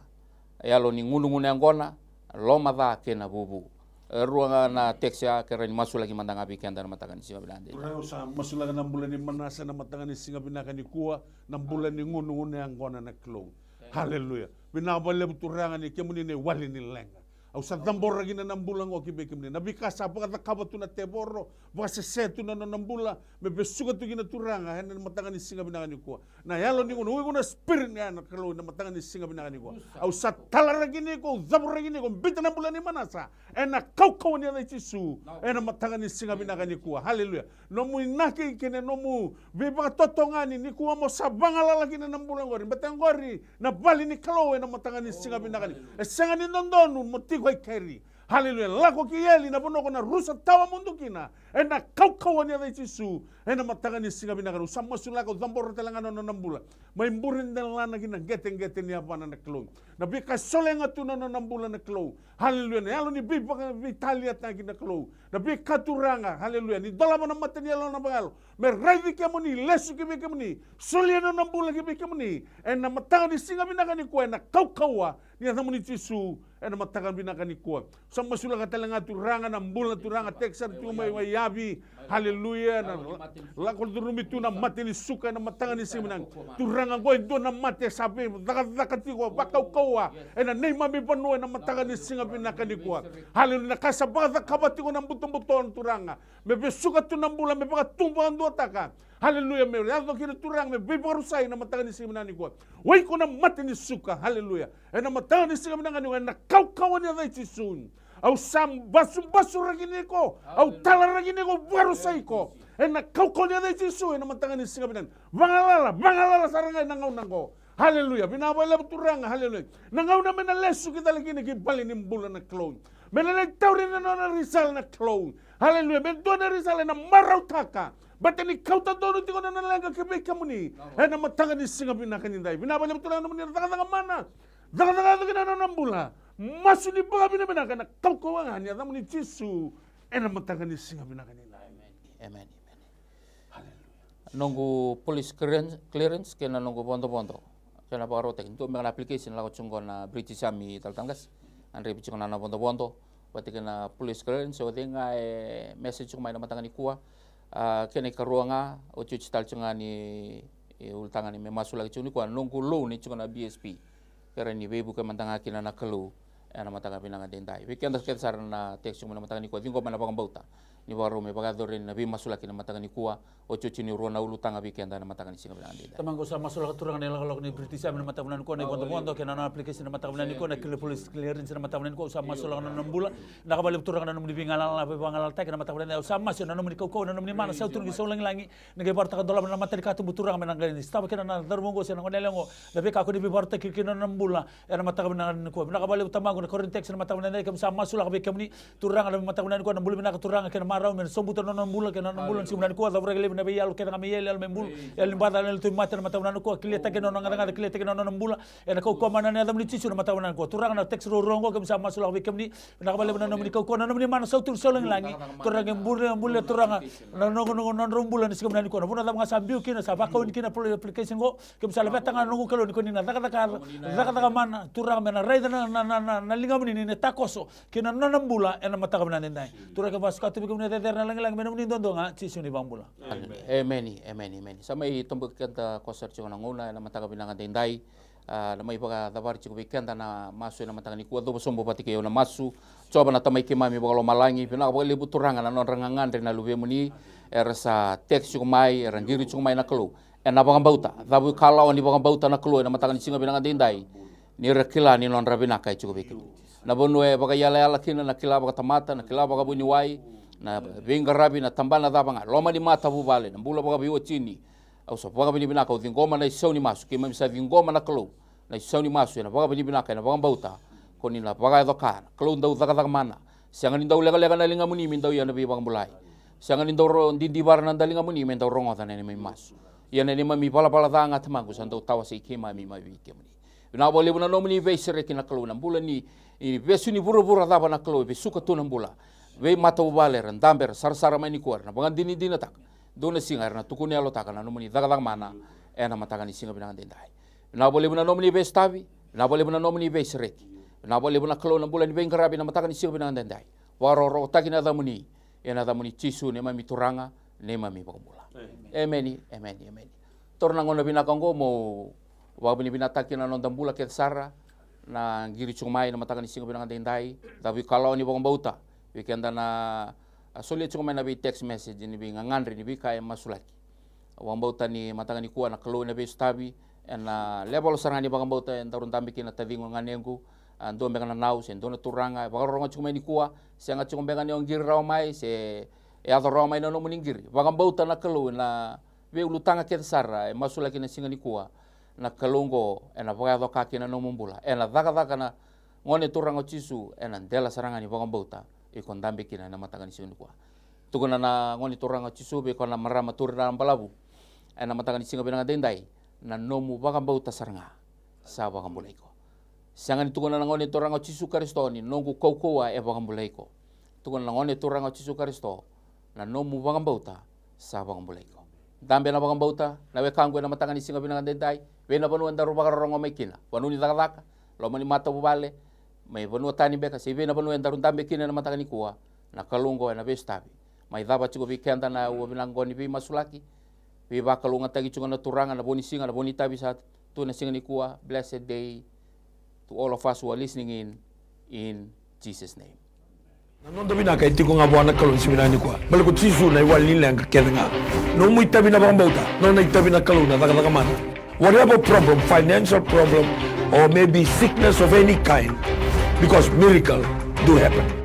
Yalo ni gunugunu yaqona, lomaca kei na vuvu. E rua ga na text ya, kerea ni masulaki mada ga vei keda na mataka ni siga vinaka. Turaga, au sa masulaka na bula ni Manasa na mataka ni siga vinaka nikua, na bula ni gunugunu yaqona na Kalou. Haleluya. Vinaka vakalevu Turaga ni kemuni na iwali ni leqa. Au sa cabora kina na bula oqo ki vei kemuni. Na veika sa vakacakava tu na tevoro, vakasese tu na nona bula, me vesuka tu kina Turaga ena mataka ni siga vinaka nikua. Na yalo ni gunu, iko na spirit ni ya na Kalou ena mataka ni siga vinaka nikua. Au sa talaraki ni iko, au cavoraki ni iko, biuta na bula ni Manasa ena kaukauwa ni yaca i Jisu ena mataka ni siga vinaka nikua. Haleluya. Nomu inaki kei na nomu veivakatotogani nikua mo sa vagalala kina na bula oqori. Baleta oqori na vale ni Kalou ena mataka ni siga vinaka ni. E sega ni dodonu mo tiko i keri. Haleluya. Lako ki eli na vanua ko na rusa tawa mudu kina. Ena kaukauwa ni yaca i Jisu. Ena mataka ni siga vinaka ni. Au sa masulaka, au cabora tale ga na nona bula. Mai bure delana ki na qeteqete ni yavana na Kalou. Na veika e solega tu na nona bula na Kalou. Haleluya. Na yalo ni veivaka, veitaliataki na Kalou. Na veika Turaga. Haleluya. Ni dolava na mata ni yalona vakayalo. Me raici kemuni, lesu ki vei kemuni. Solia na nona bula ki vei kemuni. Ena mataka ni siga vinaka nikua, ena kaukauwa ni yacamuni Jisu. Ena mataka vinaka nikua. Sa masulaka tale ga Turaga na bula Turaga, text sara tu mai mai yavi. Haleluya. Na la-, lako curumi tu na mate ni suka ena mataka ni siga vinaka. Turaga qo e dua na mate sa veicakacaka tiko vakaukauwa ena neimami vanua ena mataka ni siga vinaka nikua. Haleluya. Na ka sa vakacakava tiko na butobuto Turaga. Me vesuka tu na bula, me vakatubu vakaduataka. Haleluya, me yaco kina Turaga, me veivakarusai ena mataka ni siga vinaka nikua. O iko na mate ni suka, haleluya. Ena mataka ni siga vinaka nikua, ena kaukauwa ni yaca i Jisu. Au sa basubasuraki iko, au talaraki iko, vakarusai iko. Ena kaukauwa ni yaca i Jisu, ena mataka ni siga vinaka. Vagalala, vagalala sara ga ena gauna qo. Haleluya. Vinaka vakalevu Turaga. Haleluya. Na gauna me na lesu ki cale kina ki vale ni bula na Kalou. Me na lai tauri na nona result na Kalou. Haleluya. Me dua na result ena marautaka. Baleta ni kauta donu tiko na nona leqa ki vei kemuni. Ena mataka ni siga vinaka nidai. Vinaka vakalevu Turaga na nomuni cakacaka mana. Cakacaka yaco kina na nona bula. Masu ni vakavinavinaka ena kaukauwa ga ni yacamuni Jisu. Ena mataka ni siga vinaka nidai. Amen. Amen. Noqu police clearance, clearance kei na noqu vodovodo. Kei na vakarautaki. Dua beka na application lako tiko qo na British Army talatala qase. A drevi tiko na nona vodovodo. Vata kei na police clearance, o cei ga e message tiko mai na mataka nikua. A, kei na ikarua ga, otioti tale tiko ga ni, e, ulutaga ni me masulaki tiko nikua. Noqu loan e tiko na B S P. Kera ni veivuke mada ga kina na Kalou ena mataka vinaka daidai. Vei keda kece sara na text mai na mataka nikua, ciqoma na vakabauta. Ni vakarau me vakayacori na veimasulaki na mataka nikua, otioti ni rua na ulutaga vei keda ena mataka ni siga vinaka daidai. Tamaqu, au sa masulaka Turaga na ilakolako ni British Army na mataka vinaka nikua, na ivodovodo kei na nona application na mataka vinaka nikua, na clear police clearance na mataka vinaka nikua, au sa masulaka na nona bula. Vinaka vakalevu Turaga na nomuni veigalala, veivagalalataki na mataka vinaka, au sa masu na nomuni kaukauwa, na nomuni mana, sa tu ni sau lagilagi. Ni qai vakarautaka dolava na mata ni katuba Turaga me na qai sotava kina na cauravou oqo se na goneyalewa oqo. Na veika ko ni veivakarautaki kina na bula ena mataka vinaka nikua. Vinaka vakalevu Tamaqu na Korintex na mataka vinaka nikua, keimami sa masulaka vei kemuni Turaga na mataka vinaka nikua, na bula vinaka Turaga kei na marau me na sobuta na nona bula kei na nona bula na siga vinaka nikua, cavuta laivi na veiyalo kece ga me yali, yalo me bula, yalo ni baca, yalo ni tauvimate na mataka vinaka nikua, kiliataki na nona gacagaca, kiliataki na nona bula, ena kaukauwa mana ni yacamuni Jisu na mataka vinaka nikua. Turaga na text ruarua oqo keimami sa masulaka vei kemuni, Vinaka vakalevu na nomuni kaukauwa, na nomuni mana sa tu ni sau lagilagi. Turaga e bula, bula Turaga. Na noqu, noqu, nodrau bula ni siga vinaka nikua. Na vanua cava ga sa biu kina, sa vakauini kina application qo. Keimami sa laveta ga na noqu Kalou ni ko ni na cakacaka, cakacaka mana. Turaga me na raica na, na, na, na, na ligamuni ni na takoso. Kei na nona bula, ena mataka vinaka daidai. Turaga ke vasuka tu vei kemuni na cecere na lagilagi, me nomuni duadua ga, Jisu ni vakabula. Emeni, emeni, emeni. Sa mai tobo keda koso tiko na gauna, ena mataka vinaka daidai. A, na mai vakacavari tiko vei keda na masu ena mataka nikua, cuva sobu vata kei au na masu. Jiova na Tamai keimami vakalomalagi, vinaka vakalevu Turaga na nodra gagadre na luvemuni, era sa text tiko mai, era qiri tiko mai na Kalou. Ena vakabauta, cavuikalawa ni vakabauta na Kalou, ena mataka ni siga vinaka daidai. Ni ra kila ni nodra vinaka e tiko vei kemuni. Na vanua e vakaiyalayala kina, na kila vakatamata, na kila vakavuniwai, na veiqaravi, na tabana cava ga, loma ni matavuvale, na bula vakaveiwatini, Au sa vakavinavinaka, au ciqoma na isau ni masu, keimami sa ciqoma na Kalou. Na isau ni masu, ena vakavinavinaka, ena vakabauta, ko ni na vakayaco ka, na Kalou dau cakacaka mana. Sega ni dau lekaleka na ligamuni, me dau ia na veivakabulai. Sega ni dau ro-, didivara na daligamuni, me dau rogoca na neimami masu. Ia na neimami valavala ca ga Tamaqu, sa dau tawasei keimami mai vei kemuni. Vinaka vakalevu na nomuni veisereki na Kalou, na bula ni, ni vesu ni vuravura cava na Kalou, e vesuka tu na bula. Veimatavuvale, era dabe, era sarasara mai nikua, era na vakadinadinataka. Dua na siga era na tukuni yalotaka na nomuni cakacaka mana ena mataka ni siga vinaka daidai. Vinaka vakalevu na nomuni veisotavi, vinaka vakalevu na nomuni veisereki. Vinaka vakalevu na Kalou na bula ni veiqaravi na mataka ni siga vinaka daidai. Vakarokorokotaki na yacamuni, ena yacamuni Jisu neimami Turaga, neimami Vakabula. Emeni, emeni, emeni. Taura na gauna vinaka oqo mo vakavinavinakataki na noda bula kece sara, na qiri tiko mai na mataka ni siga vinaka daidai, cavuikalawa ni vakabauta, vei keda na a solia tiko mai na vei text message ni veigagadre ni veika e masulaki. Au vakabauta ni mataka nikua na Kalou ena veisotavi, ena level sara ga ni vakabauta e daru dabe kina na taciqu, ganequ, a dua beka na nau, se dua na turaga, e vakarorogo tiko mai nikua, sega tiko beka ni o qiri rawa mai, se e yaco rawa mai na nomuni qiri. Vakabauta na Kalou ena veiulutaga kece sara e masulaki na siga nikua. Na Kalou oqo ena vakayaco ka kina na nomu bula. Ena cakacaka na Gone Turaga o Jisu, ena dela sara ga ni vakabauta iko dabe kina ena mataka ni siga nikua. Tukuna na Gone Turaga o Jisu vei koya na marama Turaga balavu ena mataka ni siga vinaka daidai, na nomu vakabauta sara ga sa vakabulai iko. Sega ni tukuna na Gone Turaga o Jisu Karisito ni noqu kaukauwa e vakabulai iko. Tukuna na Gone Turaga o Jisu Karisito, na nomu vakabauta sa vakabulai iko. Dabe na vakabauta, na wekaqu ena mataka ni siga vinaka daidai, vei na vanua daru vakarorogo mai kina, vanua ni cakacaka, loma ni matavuvale, mai vanua tani beka, se i vei na vanua edaru dabe kina ena mataka nikua, na Kalou oqo ena veisotavi. Mai cava tiko vei keda na ua vinaka oqo ni veimasulaki. Veivakalougatataki tiko na Turaga, na vo ni siga, na vo ni tavi sa tu na siga nikua. Blessed day to all of us who are listening in, in Jesus' name. Na noda vinaka e tiko ga vua na Kalou ni siga vinaka nikua. Baleta ko Jisu na iwali ni leqa kece ga. Nomu itavi na vakabauta, nona itavi na Kalou na cakacaka mana. Whatever problem, financial problem, or maybe sickness of any kind, because miracle do happen.